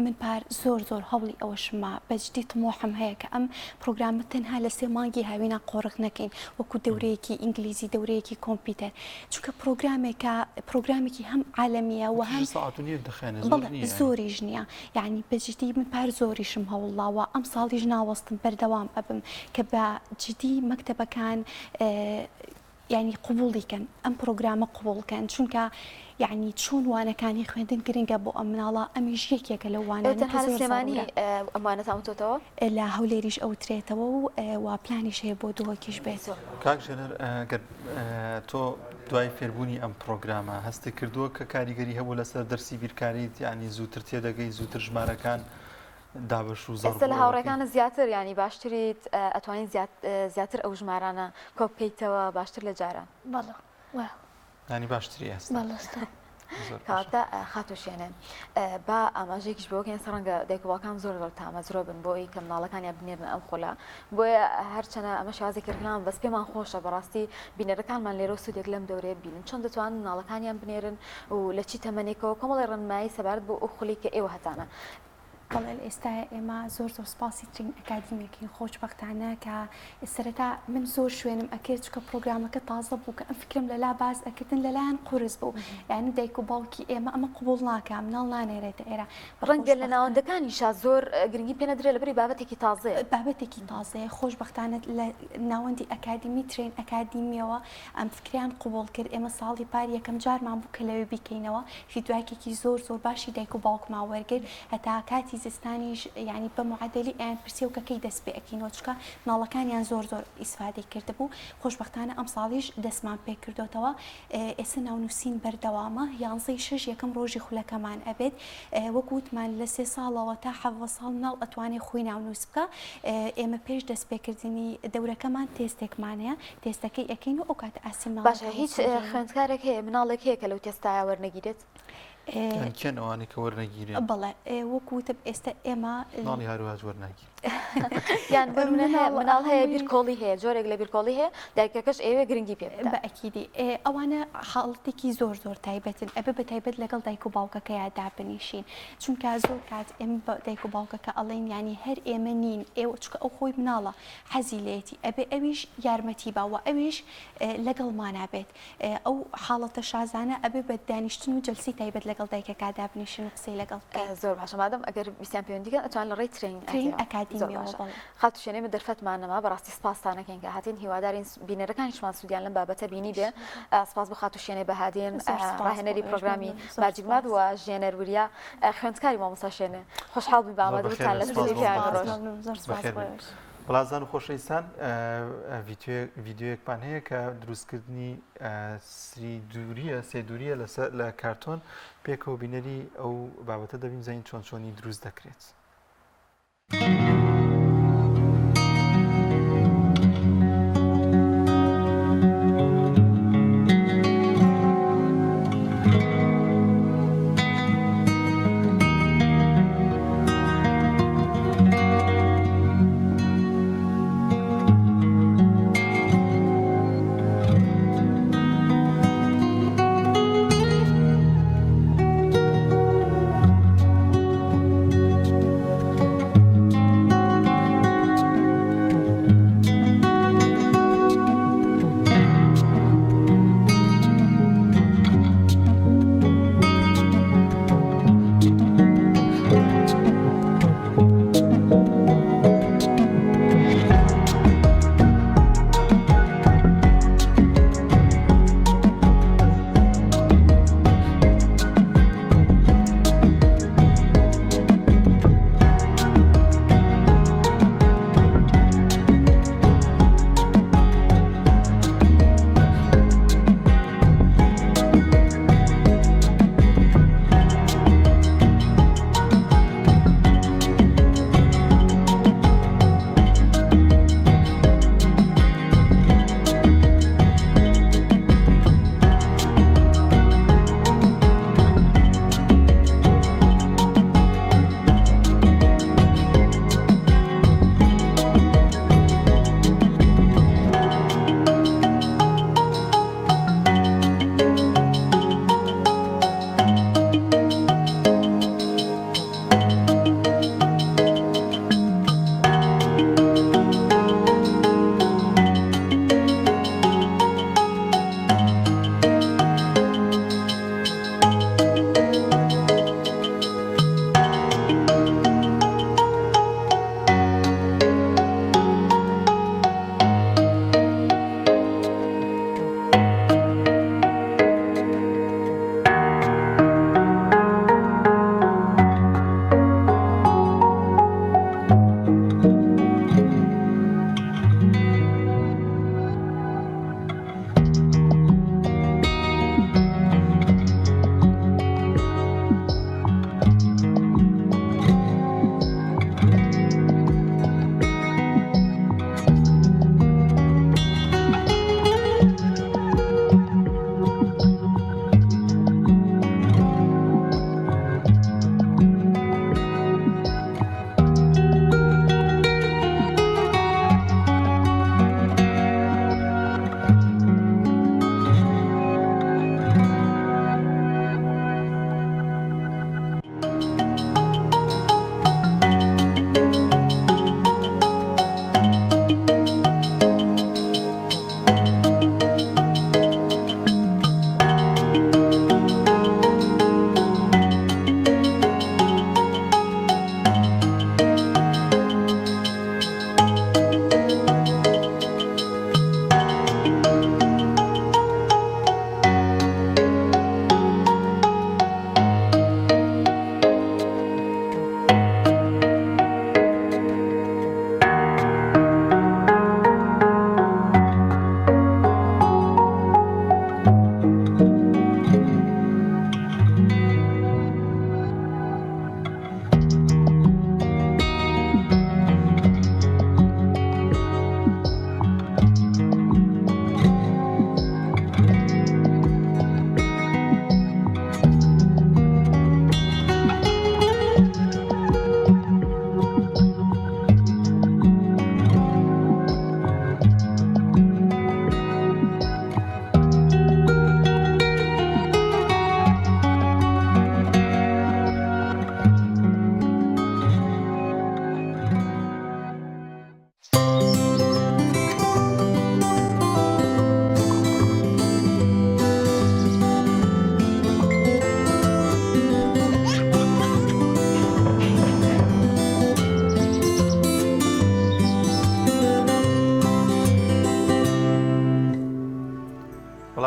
من پار زۆر زۆر هەوڵی ئەوەشما بەجدی تمۆحم هەیە کە ئەم پرۆگرامە تەنها لە سێ مانگی هاوینا قۆرخ نەکەین وەکو دەورەیەکی ئینگلیزی دەورەیەکی کۆمپیوتەر چونکە پرۆگرامێکە پرۆگرامێکی هەم عالەمیە و هەم ساعت و نیوێک دەخایەنێ زۆر نییە زۆریش نییە یعنی بەجدی من پار زۆریشم هەوڵداوە ئەم ساڵیش ناوەستم بەردەوام ئەبم کە بە جدی مەکتەبەکان یانی قبوڵی کەن ئەم پرۆگرامە قبوڵ کەن چونکە یانی چۆن وانەکانی خوێندن گرنگە بۆ ئەم مناڵە ئەمیش یەکێکە لەو ئێوە وانانە کە تەنها لە زۆر سلێمانی زەرورە. ئەم وانەتان وتۆتەوە؟ لە هەولێریش ئەوترێتەوە و وا پلانیش هەیە بۆ دهۆکیش بێت. کاک ژێنەر گەر تۆ دوای فێربوونی ئەم پرۆگرامە هەستت کردووە کە کاریگەری هەبوو لەسەر دەرسی بیرکاریت یانی زووتر تێدەگەی زووتر ژمارەکان دابەش و زەڕ ئێستا لە هاوڕێکانت زیاتر یانی باشتریت ئەتوانی زیاتر ئەو ژمارانە کۆ بکەیتەوە باشتر لە جاران؟ بەڵێ وایە. یانی باشتری ئێستا؟ بەڵێ ئێستا. کەواتە خاتوو شێنێ با ئاماژەیەکیش بەوە کەین ڕەنگە دایک و باوکان زۆر زۆر تامەزرۆ بن بۆ ئەوەی کە مناڵەکانیان بنێرنە ئەم خولە بۆیە هەرچەنە ئەمە شێوازێکی ڕیکلام بەس پێمان خۆشە بەڕاستی بینەرەکانمان لێرە سوودێک لەم دەورەیە ببینن چۆن دەتوانن مناڵەکانیان بنێرن و لە چی تەمەنێکەوە کۆمەڵی ڕێنمایی سەبارەت بۆ ئەو خولی کە ئێوە هەتانە بەڵێ لە ئێستایا ئێمە زۆر زۆر سپاسی ترین ئەکادیمیەکەین خۆشبەختانە کە سەرەتا من زۆر شوێنم ئەکرد چونکە پرۆگرامەکە تازە بوو کە ئەم فکرم لەلا باس ئەکردن لەلایەن قورس بوو یعنی دایک و باوکی ئێمە ئەمە قبوڵ ناکا مناڵ نانێرێتە ئێرە ڕەنگە لە ناوەندەکانیشا زۆر گرنگی پێ نەدرێ لەبەری بابەتێکی تازەیە. بابەتێکی تازەیە خۆشبەختانە لە ناوەندی ئەکادیمی ترین ئەکادیمیەوە ئەم فکرەیان قبوڵ کرد، ئێمە ساڵی پار یەکەم جارمان بوو کە لەوێ بیکەینەوە، فیدباکێکی زۆر زۆر باشی دایک و باوکمان وەرگرت، هەتا کاتی زستانیش یانی بە معەدەلی ئەیان پرسیەوە کە کەی دەست پێ ئەکەینەوە چونکە مناڵەکانیان زۆر زۆر ئیسفادەی کردبوو، خۆشبەختانە ئەمساڵیش دەستمان پێ کردۆتەوە، ئێستا ناونووسین بەردەوامە، یانزەی شەش یەکەم ڕۆژی خولەکەمان ئەبێت، وەک وتمان لە سێ ساڵەوە تا حەڤە ساڵ مناڵ ئەتوانێ خۆی ناونووس بکا، ئێمە پێش دەست پێکردنی دەورەکەمان تێستێکمان هەیە، تێستەکەی ئەکەین و ئەو کاتە ئاستی باشە مناڵەکە هیچ هەڵسەنگێنین. خوێندکارێک هەیە مناڵێک هەیە کە لەو تێستایە وەرنەگیرێت؟ یان کێن ئەوانەی کە وەرنەگیرێن؟ بەڵێ وەکو وتم ئێستا ئێمە مناڵی هاروهاج وەرناگیرێ. یان بۆ نمونە هەیە مناڵ مناڵ هەیە هەمووی بیرکۆڵی هەیە جۆرێک لە بیرکۆڵی هەیە دایکەکەش ئەیەوێ گرنگی پێ بدات. بە ئەکیدی ئەوانە حاڵەتێکی زۆر زۆر تایبەتن ئەبێ بە تایبەت لەگەڵ دایک و باوکەکەیا دابنیشین چونکە زۆر کات ئێمە بە دایک و باوکەکە ئەڵێین یانی هەر ئێمە نین ئێوە چونکە ئەو خۆی مناڵە حەزی لێیەتی ئەبێ ئەویش یارمەتی با وە ئەویش لەگەڵمانا بێت ئەو حاڵەتە شازانە ئەبێ بە دانیشتن و جەلسەی تایبەت لەگەڵ دایکەکا دابنیشن و قسەی لەگەڵ بکەین. زۆر باشە مادەم ئەگەر ویستیان پەیوەندی کەن ئەتوان لە ڕێی ترەین ترەین زۆر ئەکادیمیەوە باشە بەڵێ. خاتوو شێن ئێمە دەرفەتمان نەما بەڕاستی سپاستان ئەکەین کە هاتین هیوادارین بینەرەکانیشمان سوودیان لەم بابەتە بینی بێ سپاس بۆ خاتوو شێنێ بەهادین زۆر سپاس بۆ ڕاهێنەری ئێوەش پرۆگرامی مەمنون زۆر ماجیک مات سپاس. و ژێنەر وریا خوێندکاری مامۆستا شێنێ خۆشحاڵ بووین بە زۆر ئامادەبوونتان بەخێر لە بێن سپاس ستۆدیۆی بۆ پەیامی ماندوو ڕۆژ. مەمنون زۆر سپاس بەخێر بۆ بێن. ئێوەش. بەڵازان و خۆشەویستان ڤیدیۆیەکمان هەیە کە دروستکردنی سری دووریە سێ دووریە لەسەر لە کارتۆن پێکەوە بینەری ئەو بابەتە دەبین زانین چۆن چۆنی دروست دەکرێت.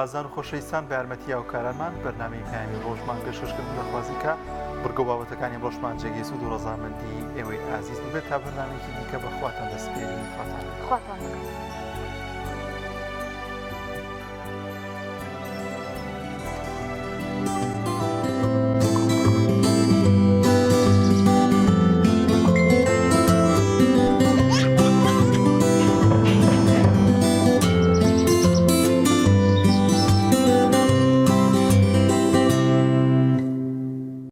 ئازیزان و خۆشەویستان بە یارمەتی هاوکارانمان بەرنامەی پەیامی ڕۆژمان پێشکەش کردن دەخوازین کە بڕگە و بابەتەکانی ئەمڕۆشمان جێگەی سوود و ڕەزامەندی ئێوەی ئازیز ببێت تا بەرنامەیەکی دیکە بە خواتان دەسپێرین خواتان خواتان لەگەڵ.